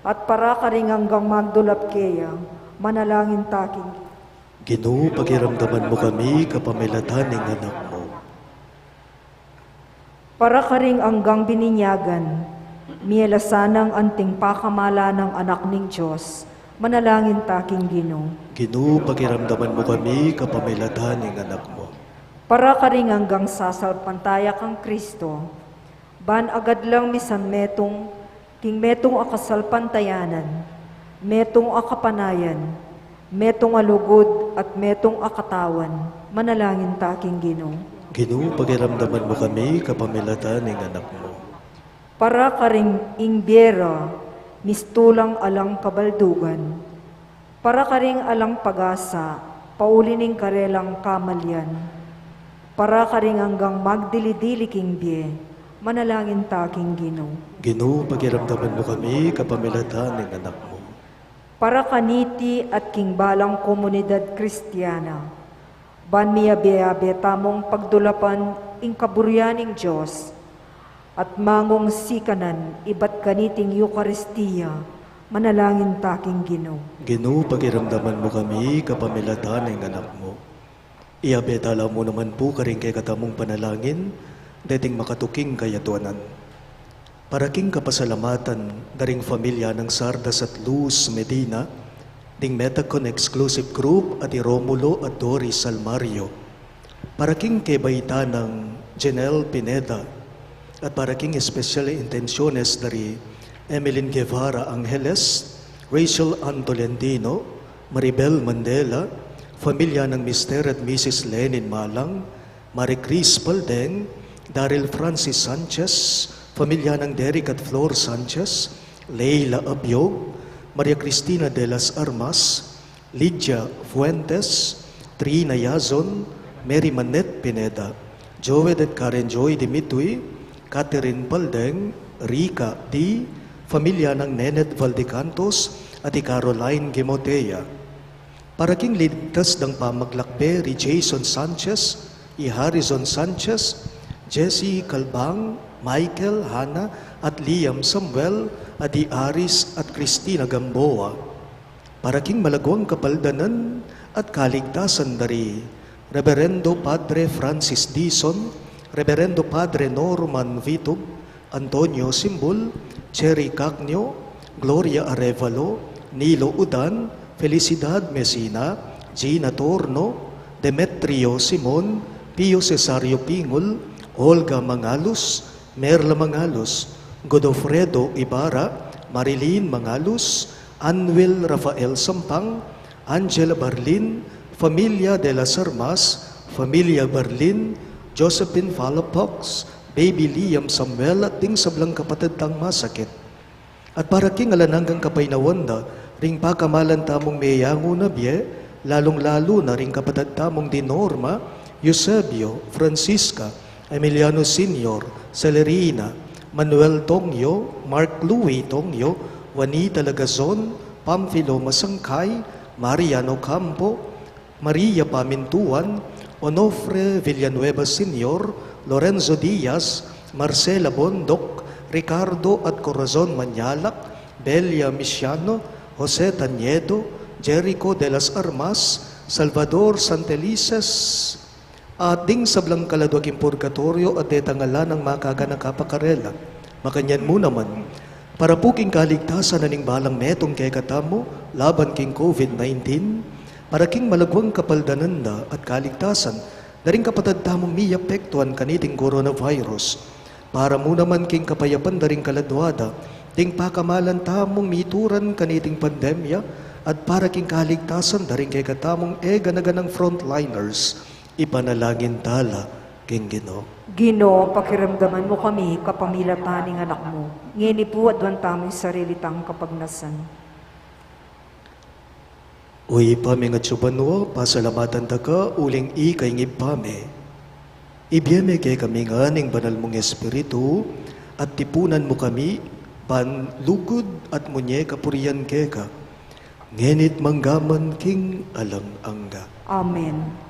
at para karing anggang magdulap keya, manalangin ta king Ginu, pakiramdaman mu kami kapamilatan ning Anak mu. Para karing anggang bininyagan, mie la sanang anting pakamalan nang Anak ning Dios, manalangin ta king Ginu. Ginu, pakiramdaman mu kami kapamilatan ning Anak mu. Para karing anggang sasalpantaya kang Kristo, ban agad lang misan metung king metung a kasalpantayanan, metung a kapanayan, metung a lugud, at metung a katawan, manalangin ta king Ginu. Ginu, pakiramdaman mu kami kapamilatan ning Anak mu. Para karing ing bie ra mistulang alang kabaldugan, para karing alang pag-asa pauli ning karelang kamalian, para karing anggang magdili-dili king bie, manalangin ta king Ginu. Ginu, pakiramdaman mu kami kapamilatan ning Anak mu. Para kaniti at king balang komunidad Kristiana, Ban miyabe-yabe tamung pagdulapan ing kaburian ning Dios, at mangung sikanan ibat kaniting Eukaristia, manalangin ta king Ginu. Ginu, pakiramdaman mu kami kapamilatan ning anak mu. Iyabe tala mu naman pu karing kekatamung panalangin deting makatuking kayadwanan. Para king kapasalamatan da ring familia nang Sardas at Luz Medina, ding Metacon Exclusive Group, at i Romulo at Doris Almario. Para king kebaitan nang Jenel Pineda, at para king espesyal a intensiones da ri Emeline Guevara Angeles, Rachel Ann Tolentino, Maribel Mandela, familia nang Mister at Missus Lenin Malang, Marie Chris Paldeng, Daryl Francis Sanchez, familia nang Derek at Flor Sanchez, Leila Abiog, Maria Cristina de las Armas, Lydia Fuentes, Trina Yazon, Mary Manette Pineda, Joed at Karen Joy Dimitui, Catherine Paldeng, Rica D, familia nang Nenet Valdecantos, at i Caroline Gimotea. Para king ligtas dang pamaglakbe ri Jason Sanchez, i Harrison Sanchez, Jesse Calbang, Michael, Hannah, at Liam Samuel, at i Aris at Christina Gamboa. Para king malagwang kapaldanan at kaligtasan da ri Reverendo Padre Francis Dizon, Reverendo Padre Norman Vitub, Antonio Simbul, Cherry Cacnio, Gloria Arevalo, Nilo Udan, Felicidad Mesina, Gina Torno, Demetrio Simon, Pio Cesario Pingul, Olga Mangalus, Merla Mangalus, Godofredo Ibarra, Marilyn Mangalus, Anwil Rafael Sampang, Angela Barlin, familia de las Armas, familia Barlin, Josephine Palafox, Baby Liam Samuel, at ding sablang kapatad tang masakit. At para king alang anggang kapaynawan da ring pakamalan tamung meyangu na bie, lalung-lalu na ring kapatad tamung di Norma, Eusebio, Francisca, Emiliano Senior, Celerina, Manuel Tongyo, Mark Louis Tongyo, Juanita Lagazon, Pamfilo Masangkay, Mariano Campo, Maria Pamintuan, Onofre Villanueva Senior, Lorenzo Diaz, Marcela Bondoc, Ricardo at Corazon Mañalak, Belia Misiano, Jose Tañedo, Jericho de las Armas, Salvador Santelices, at ding sablang kaladwa king purgatoryo at detang ala nang makaganaka pa karela. Makanyan mu naman, para pu king kaligtasan na ning balang metung kekatamu laban king COVID nineteen, para king malagwang kapaldanan da at kaligtasan da ring kapatad tamung miapektuan kaniting coronavirus, para mu naman king kapayapan da ring kaladwa da ding pakamalan tamung mituran kaniting pandemya, at para king kaligtasan da ring kekatamung e gana-ganang frontliners, ipanalangin tala king Ginu. Ginu, pakiramdaman mu kami kapamilatan ning anak mu. Ngeni pu aduan tamu ing sarili tang kapagnasan. O Ibpa mi, atsu ka banua, pasalamatan ta ka uling ika ing Ibpa mi. Ibie me kekami ngan ing banal mung Espiritu, at tipunan mu kami ban lugud at munye kapurian keka, ngeni't manggaman king alang angga. Amen.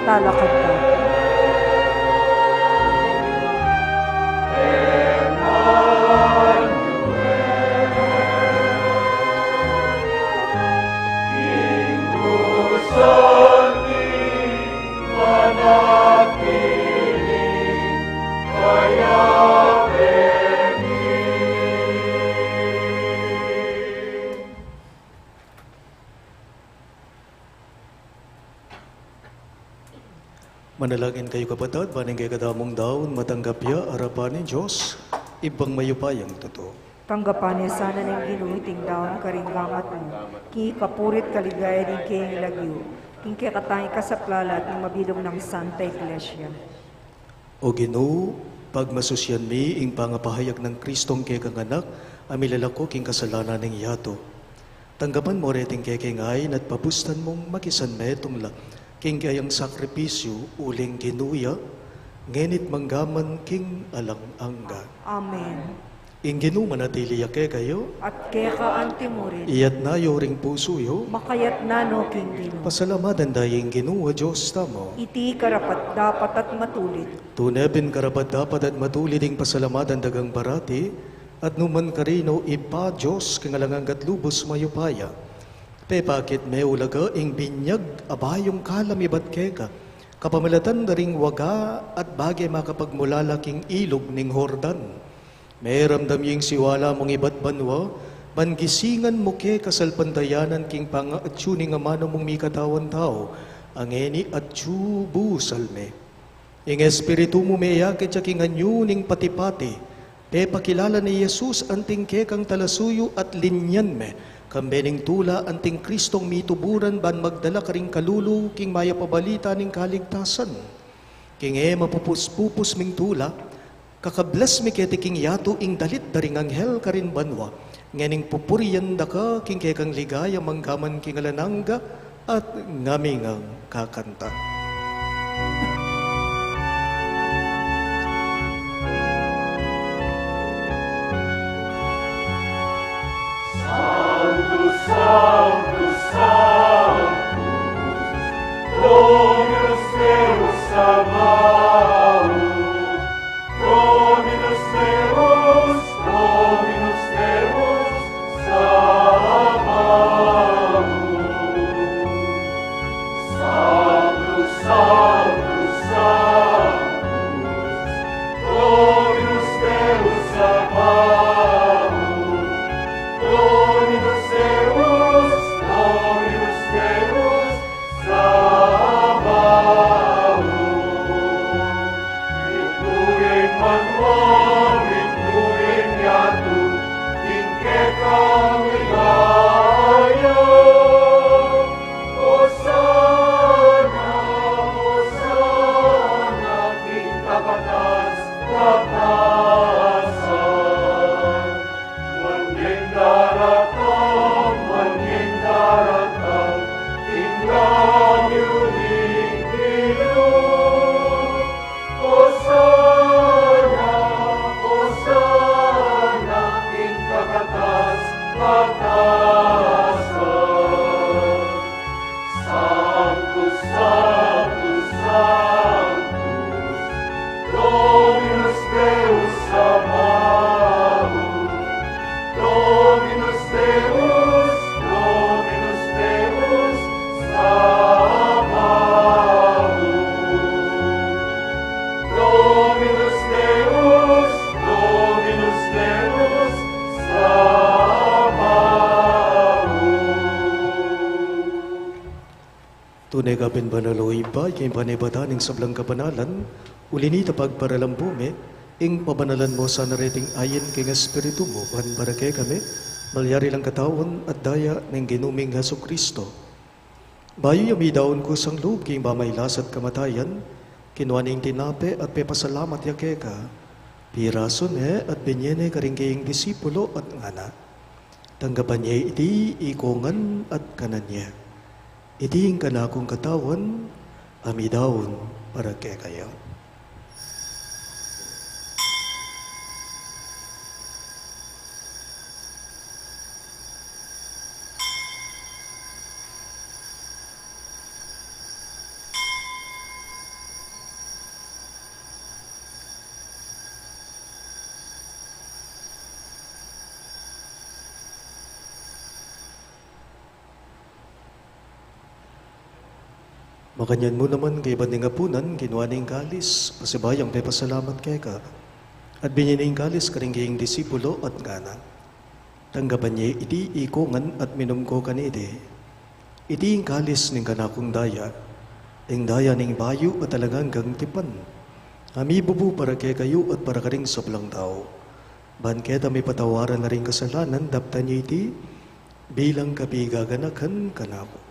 Talakad tamu. Manalangin kayu, kapatad, ban ing kekatamung daun matanggap ya arapan ning Dios, Ibpang mayupayang tutu. Tanggapan na sana ning Ginu iting daun karing gamat mu, king ikapuri't kaligaya ning keyang lagyu, king kekatang ikasaplalat ning mabilug nang Santa Iglesia. O Ginu, pagmasusian mi ing pangapahayag nang Kristong kekang Anak, a milalako king kasalanan ning yatu. Tanggapan mu reting kekeng ain at pabustan mung makisanmetung la king kayang sakripisyu, uling Ginu ya, ngeni't manggaman king alang angga. Amen. Ing Ginu manatili ya kekayu. At keka antimurin. Iyatas yu ring pusu yu. Makayatas no king Ginu. Pasalamatan da ing Ginu a Dios tamu. Iti karapat-dapat at matulid. Tune pin karapat-dapat at matulid ing pasalamatan da kang parati, at nukarin man, o Ibpa, Dios king alang angga't lubus mayupaya. Pepakit me ulaga ing binyag a bayung kalam ibat keka, kapamilatan da ring waga at bage makapagmulala king ilug ning Jordan. Meramdam ya ing siwala mung ibat banua, ban gisingan mu ke kasalpantayanan king pangatyu ning amanu mung mikatawan tau, a ngeni atyu busal me. Ing Espiritu mu meyakit ya king anyu ning pati-pati, pepakilala ne i Jesus anting kekang talasuyu at linyan me, kambe ning tula anting Kristong mituburan ban magdala karing kalulu king mayap a balita ning kaligtasan. King e mapupus-pupus ming tula, kakablas mi keti king yatu ing dalit da ring anghel karin banua, ngening pupurian da ka king kekang ligaya manggaman king alang angga, at ngami ngang kakanta. Sanctus, Sanctus, Sanctus, Dominus Deus Sabaoth, Dominus Deus, Dominus Deus Sabaoth. Sanctus, Tune ka pin banal, o Ibpa, king panibatan ning sablang kabanalan, uli na nita pagparalan mu mi ing pabanalan mu sana reting ain king Espiritu mu, ban para kekami malyari lang katawan at daya ning Ginu ming Jesucristo. Bayu ya midaun kusang lub king pamailas at kamatayan, kinua ne ing tinape at pepasalamat ya keka, pirasu ne at binye ne karing kayang disipulo at ngana: Tanggapan ye iti ikong ngan at kanan ye. Iti ing kanakung katawan a midaun para kekayu. Makanyan mu naman kaybat ning apunan, kinua ne ing kalis, pasibayu yang pepasalamat keka, at binye ne ing kalis karing kayang disipulo at ngana: Tanggapan ye iti ikong ngan at minum ko kaniti. Iti ing kalis ning kanakung daya, ing daya ning bayu at alang anggang tipan, a mibubu para kekayu at para karing sablang tau, ban keta mipatawaran la ring kasalanan. Daptan ye iti bilang kapigaganakan kanaku.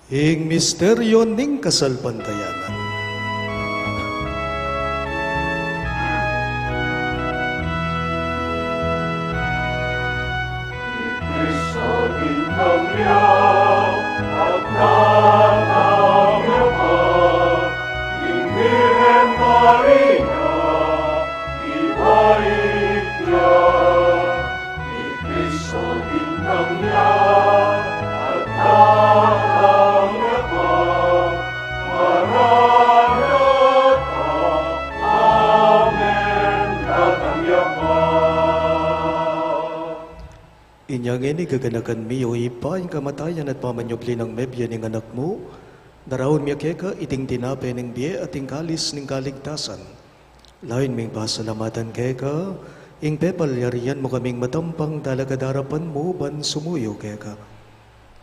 Ing misteryo ning kasalpantayanan. I Kristo bintang ya at tatang ya pa, ing Birhen Maria, ibait ya. I Kristo bintang ya at tatang ya pa, Maranatha, amen, datang ya pa. Inya ngeni gaganakan mi, o Ibpa, ing kamatayan at pamanyubli nang mebie ning Anak mu, daraun mi keka iting tinape ning bie at ing kalis ning kaligtasan. Lawen ming pasalamatan keka ing pepalyarian mu kaming matampang talakad king arapan mu ban sumuyu keka.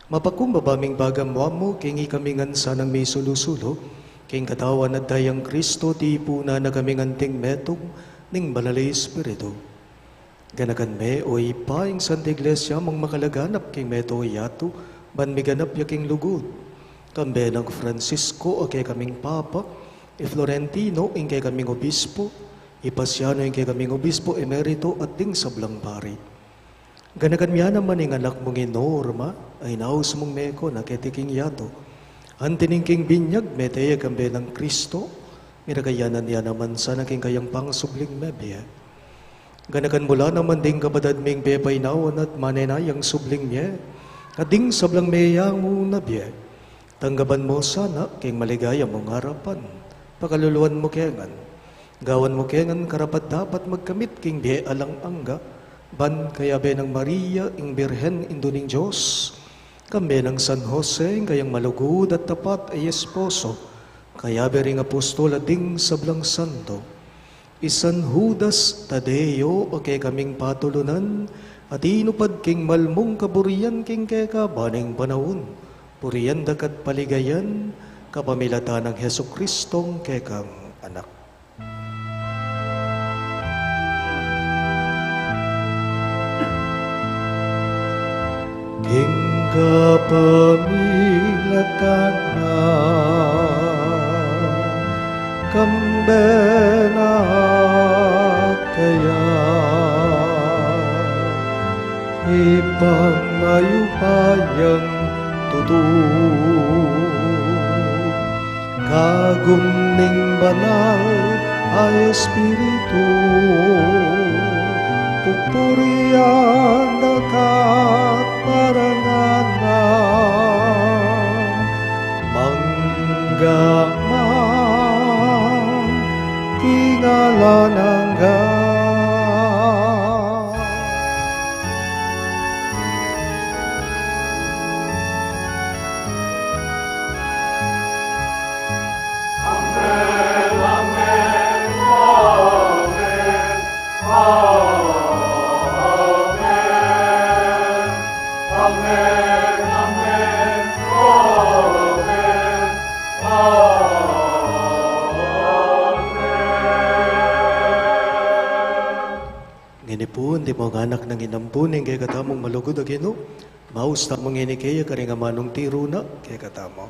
Mapakumbaba ming pagamuan mu king ikami ngan sanang misulu-sulu king katawan at dayang Kristo, tipunan na kaming anting metung ning Banal a Espiritu. Ganakan me, o Ibpa, ing Santa Iglesia mung makalaganap king mabilug a yatu, ban miganap ya king lugud. Kambe nang Francisco a kekaming Papa, i Florentino ing kekaming Obispo, i Pasiano ing kekaming Obispo Emerito at ding sablang pari. Ganakan me naman ing anak mung i Norma, a inaus mung meko na keti king yatu. Anti ning king binyag mete ya kambe nang Kristo, miragayanan ya naman sana king kayang pangasubling mebie. Ganakan mu la naman ding kapatad ming pepainawan at manenayang subling mie, at ding sablang meyangu na bie. Tanggapan mu sana king maligaya mung arapan. Pakaluluan mu ke ngan. Gawan mu ke ngan karapat-dapat magkamit king bie alang angga, ban kayabe nang Maria, ing Birhen, Indu ning Dios, kambe nang San Jose, ing kayang malugud at tapat a esposo, kayabe ring apostol at ding sablang santo, i San Judas Tadeo a kekaming patulunan, a tinupad king malmung kaburian king keka ban ing panaun, purian da ka at paligayan, kapamilatan nang Jesucristong kekang Anak. King kapamilatan na, kambe na kaya, Ibpang mayupayang tutu, kagum ning Banal a Espiritu, pupurian da ka at parangalan, mang Pu, antimong anak nang inampu ning kekatamung malugud a Ginu, maus tamu ngeni kaya karing amanung tiru na kekatamu.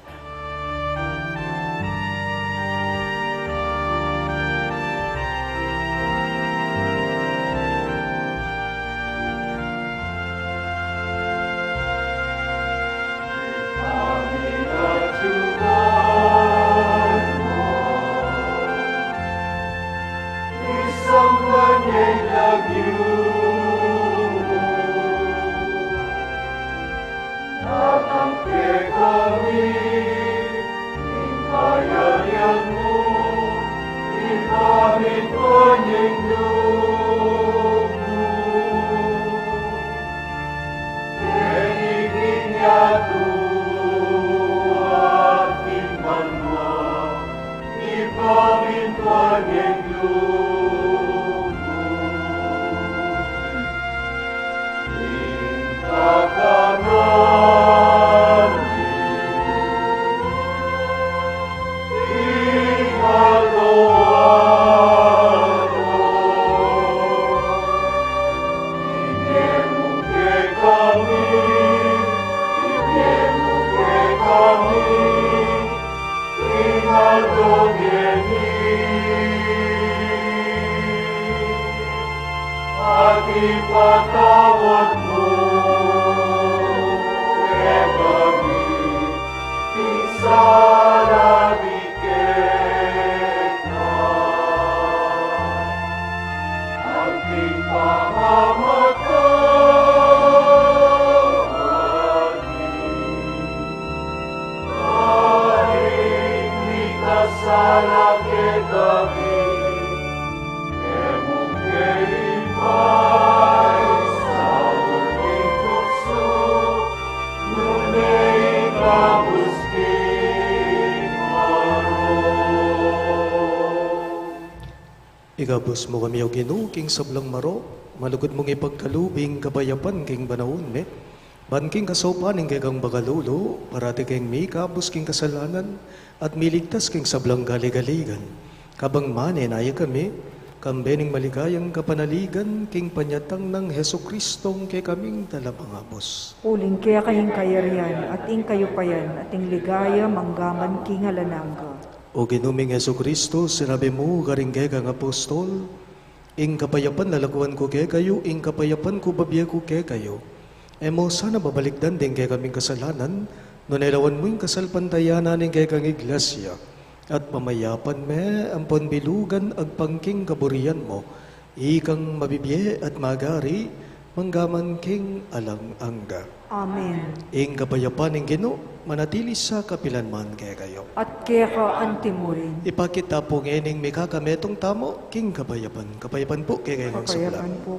Datang kekami ing kayarian mu, ipamintuan ing lub mu. Keni king yatu at king banua, ipamintuan ing lub mu. Ing kakanan mi king aldo-aldo, ibie mu kekami, ibie mu kekami king aldo ngeni. At ipatawad mu kekami ing sala mi keka, anti pamamatawad mi karing mikasala kekami. E mu ke ibie king tuksu, nune ikabus king marok. Ikabus mu kami, O Ginu, king sablang marok, malugud mung ipagkalub ing kapayapan king panaun mi. Ban king kasaupan ning kekang makalulu, parati keng mikabus king kasalanan, at miligtas king sablang kaligaligan. Kabang manenaya kami, kambe ning maligayang kapanaligan king panyatang nang Jesucristong kekaming Talamangabus. Uling keka ing kayarian, at ing kayupayan, at ing ligaya, manggaman king alang angga. O Ginu ming Jesucristo, sinabi mu karing kekang apostol, Ing kapayapan lalakuan ku kekayu, ing kapayapan ku babie ku kekayu. E mu sana babalikdan ding kekaming kasalanan, nune lawan mu ing kasalpantayanan ning kekang iglesia. At pamayapan me ampon bilugan agpang king kaburian mu, ikang mabibie at magari, manggaman king alang angga. Amen. Ing kapayapan ning Ginu, manatili sa kapilan man kekayu. At keka antimurin. Ipakit ta pu ngening mikakametung tamu king kapayapan. Kapayapan pu kekayu ngan sabla. Kapayapan pu.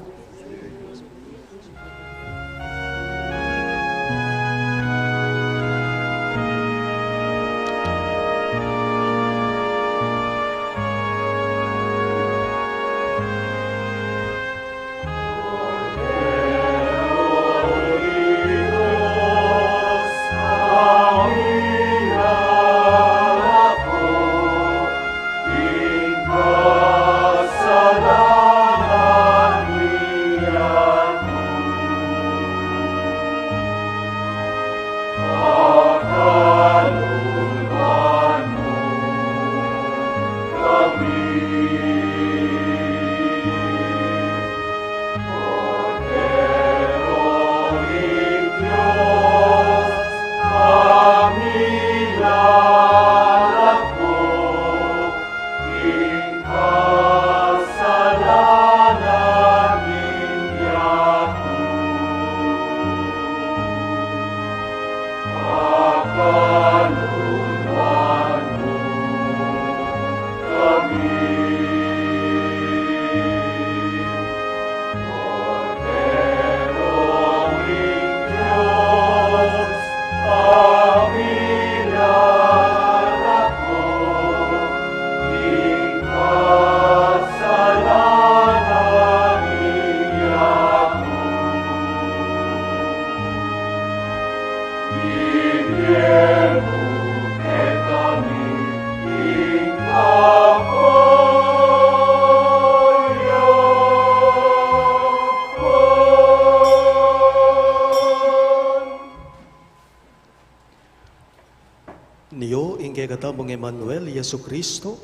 Emmanuel, Jesucristo,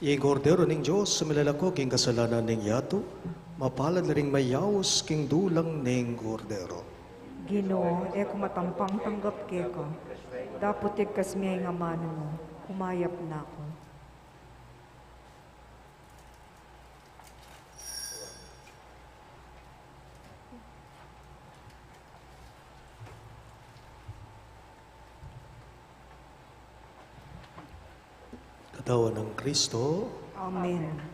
ing Kordero ning Dios, a milalako king kasalanan ning yatu. Mapalad la ring mayaus king dulang ning Kordero. Ginu, e ku matampang tanggap keka, dapot igkas mu ing amanu mu, umayap na ku. Katawan nang Kristo. Amen.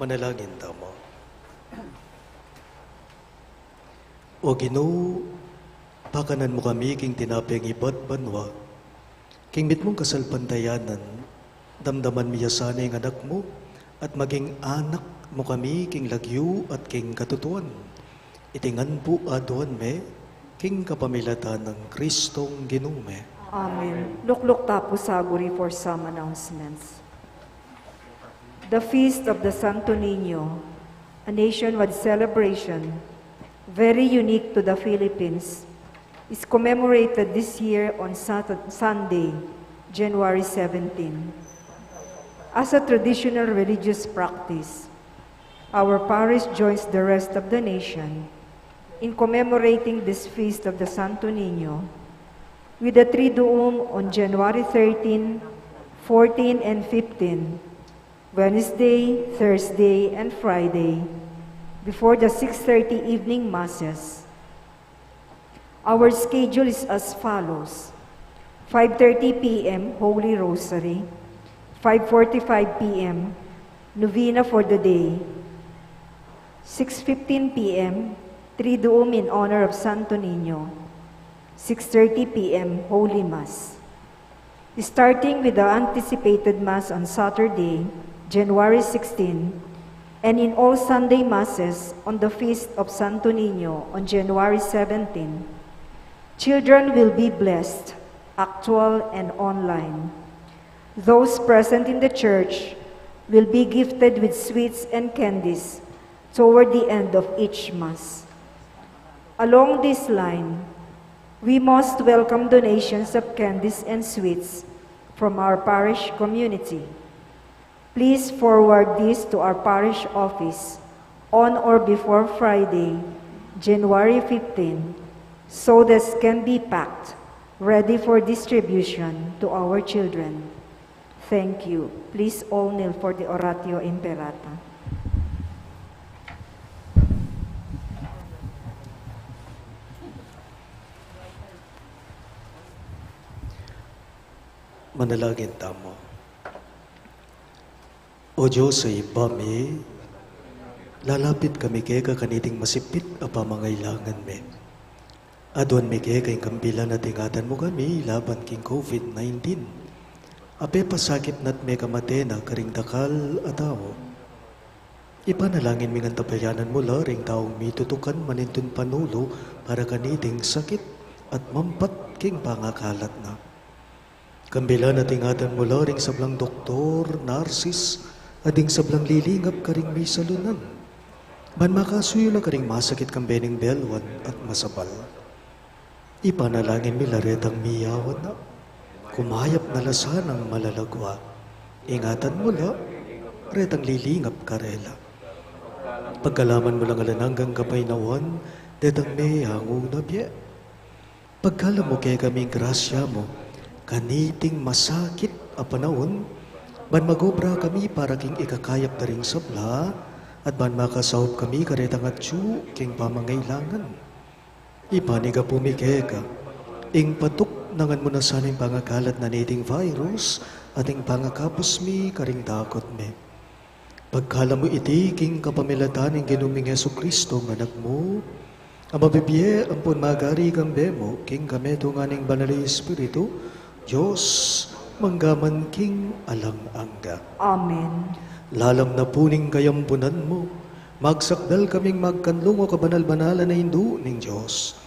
Manalangin tamu. O Ginu, pakanan mu kami king tinapeng ibat banua, king mitmung kasalpantayanan, damdaman mi ya sana ing anak mu, at maging anak mu kami king lagyu at king katutuan. Iti ngan pu aduan mi, king kapamilatan nang Kristong Ginu mi. Amen. Lukluk ta pu saguri for some announcements. The Feast of the Santo Niño, a nationwide celebration very unique to the Philippines, is commemorated this year on Sat-, Sunday, January seventeen. As a traditional religious practice, our parish joins the rest of the nation in commemorating this feast of the Santo Niño with the Triduum on January thirteen, fourteen, and fifteen, Wednesday, Thursday, and Friday, before the six thirty evening masses. Our schedule is as follows: five thirty P M, Holy Rosary; five forty-five P M, Novena for the day; six fifteen P M, Triduum in honor of Santo Niño; six thirty P M, Holy Mass. Starting with the anticipated Mass on Saturday, January sixteen, and in all Sunday Masses on the Feast of Santo Niño on January seventeen, children will be blessed, actual and online. Those present in the church will be gifted with sweets and candies toward the end of each Mass. Along this line, we most welcome donations of candies and sweets from our parish community. Please forward this to our parish office on or before Friday, January fifteen, so this can be packed, ready for distribution to our children. Thank you. Please all kneel for the Oratio Imperata. Manalangin tamu. O Dios a Ibpa mi, lalapit kami keka kaniting masipit a pamangailangan mi. Aduan mi keka ing kambilan at ingatan mu kami laban king COVID nineteen. A pepasakit na't mekamate na karing dakal a tau. Ipanalangin mi ngan tabayanan mu la ring taung mitutukan manintun panulu para kaniting sakit at mampat king pangakalat na. Kambilan at ingatan mu la ring sablang doktor, narsis, at ding sablang lilingap karing misalunan, ban makasuyu la karing masakit kambe ning beluan at masabal. Ipanalangin mi la retang miyawan na, kumayap na la sanang malagwa. Ingatan mu la retang lilingap karela. Pagkalaman mu lang alang anggang kapaynawan detang meyangu na bie. Pagkalub mu kekami ing grasya mu kaniting masakit a panaun, ban mag-obra kami para king ikakayap da ring sabla, at ban makasaup kami karetang atyu king pamangailangan. Ipanyawad mi keka ing patuknangan mu na sana ing pangakalat na niting virus, at ing pangakabus mi karing dakot mi. Pagkalub mu iti king kapamilatan ning Ginu ming Jesucristo, ing Anak mu, a mabibie ampon magari kambe mu king kametungan ning Banal a Espiritu, Dios, mangga man king alang angga. Amen. Lalam na pu ning kayambunan mu, magsakdal kaming magkanlung, o kabanal-banalan a Indu ning Dios.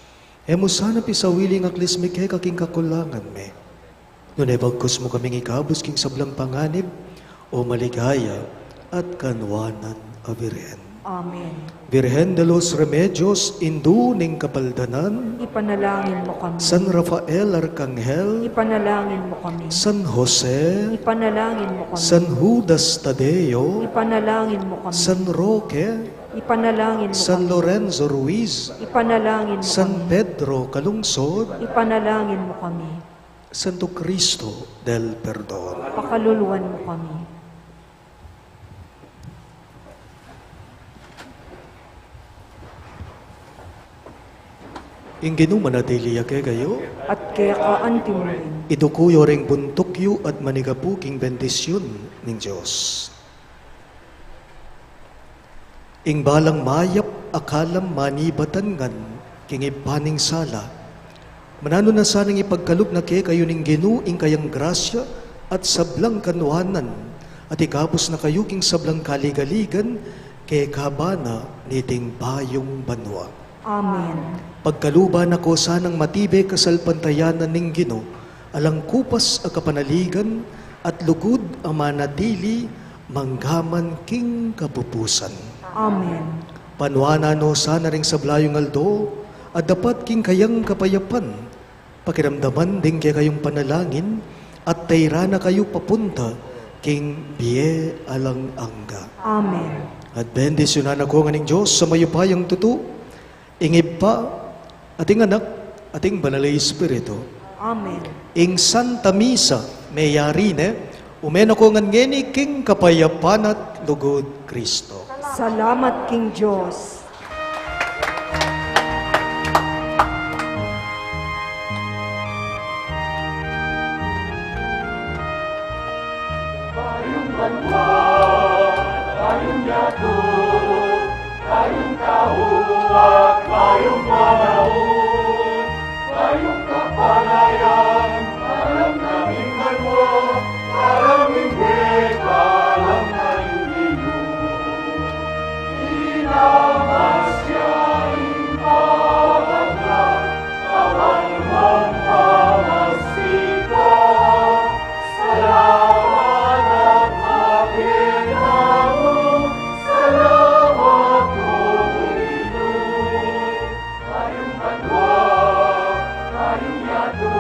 E mu sana pisawili ing aklis mi keka king kakulangan mi, nune bagkus mu kaming ikabus king sablang panganib, o maligaya at kanwanan a Birhen. Amen. Virgen de los Remedios, Indu ning Kapaldanan, ipanalangin mu kami. San Rafael Arkanghel, ipanalangin mu kami. San Jose, ipanalangin mu kami. San Judas Tadeo, ipanalangin mu kami. San Roque, ipanalangin mu kami. San Lorenzo Ruiz, ipanalangin mu kami. San Pedro Calungsod, ipanalangin mu kami. Santo Cristo del Perdon, pakalulwan mu kami. Ing Ginu manatili ya kekayu. At keka antimurin. Iduku yu ring buntuk yu at manigapu king bendisyun ning Dios. Ing balang mayap a kalam manibatan ngan king Ibpa ning sala. Mananu na sanang ipagkalub na kekayu ning Ginu ing kayang grasya at sablang kanuanan, at ikabus na kayu king sablang kaligaligan, kekaba na niting bayung banua. Amen. Pagkaluban na ko sanang matibe kasalpantayanan ning Ginu, alang kupas a kapanaligan, at lugud a manatili manggaman king kapupusan. Amen. Panuanan no sana ring sabla yung aldo, at dapat king kayang kapayapan, pakiramdaman ding kekayung panalangin, at tairan na kayu papunta king bie alang angga. Amen. At bendisyunan na ko ngan ning Dios a mayupayang tutu, ing Ibpa, at ing Anak, at ing Banal a Espiritu. Amen. Ing Santa Misa meyari ne, ume na ko ngan ngeni king kapayapan at lugud Kristo. Salamat king Dios. Bayung banua, bayung yatu, bayung tau, at bayung panaun, bayung kapanayan, alang na ning banua, alang ning bie, alang na ning Ginu. Inamas ya ing pamagna, awan mang pamasita. Salamat a kapit namu, salamat, Ginu. Bayung banua, bayung yatu,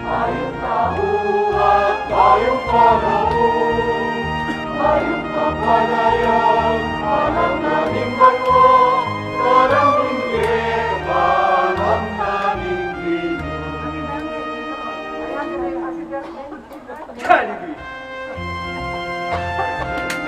bayung tau, at bayung panaun, bayung kapanayan, alang na ning banua, alang ning bie, alang na ning Ginu.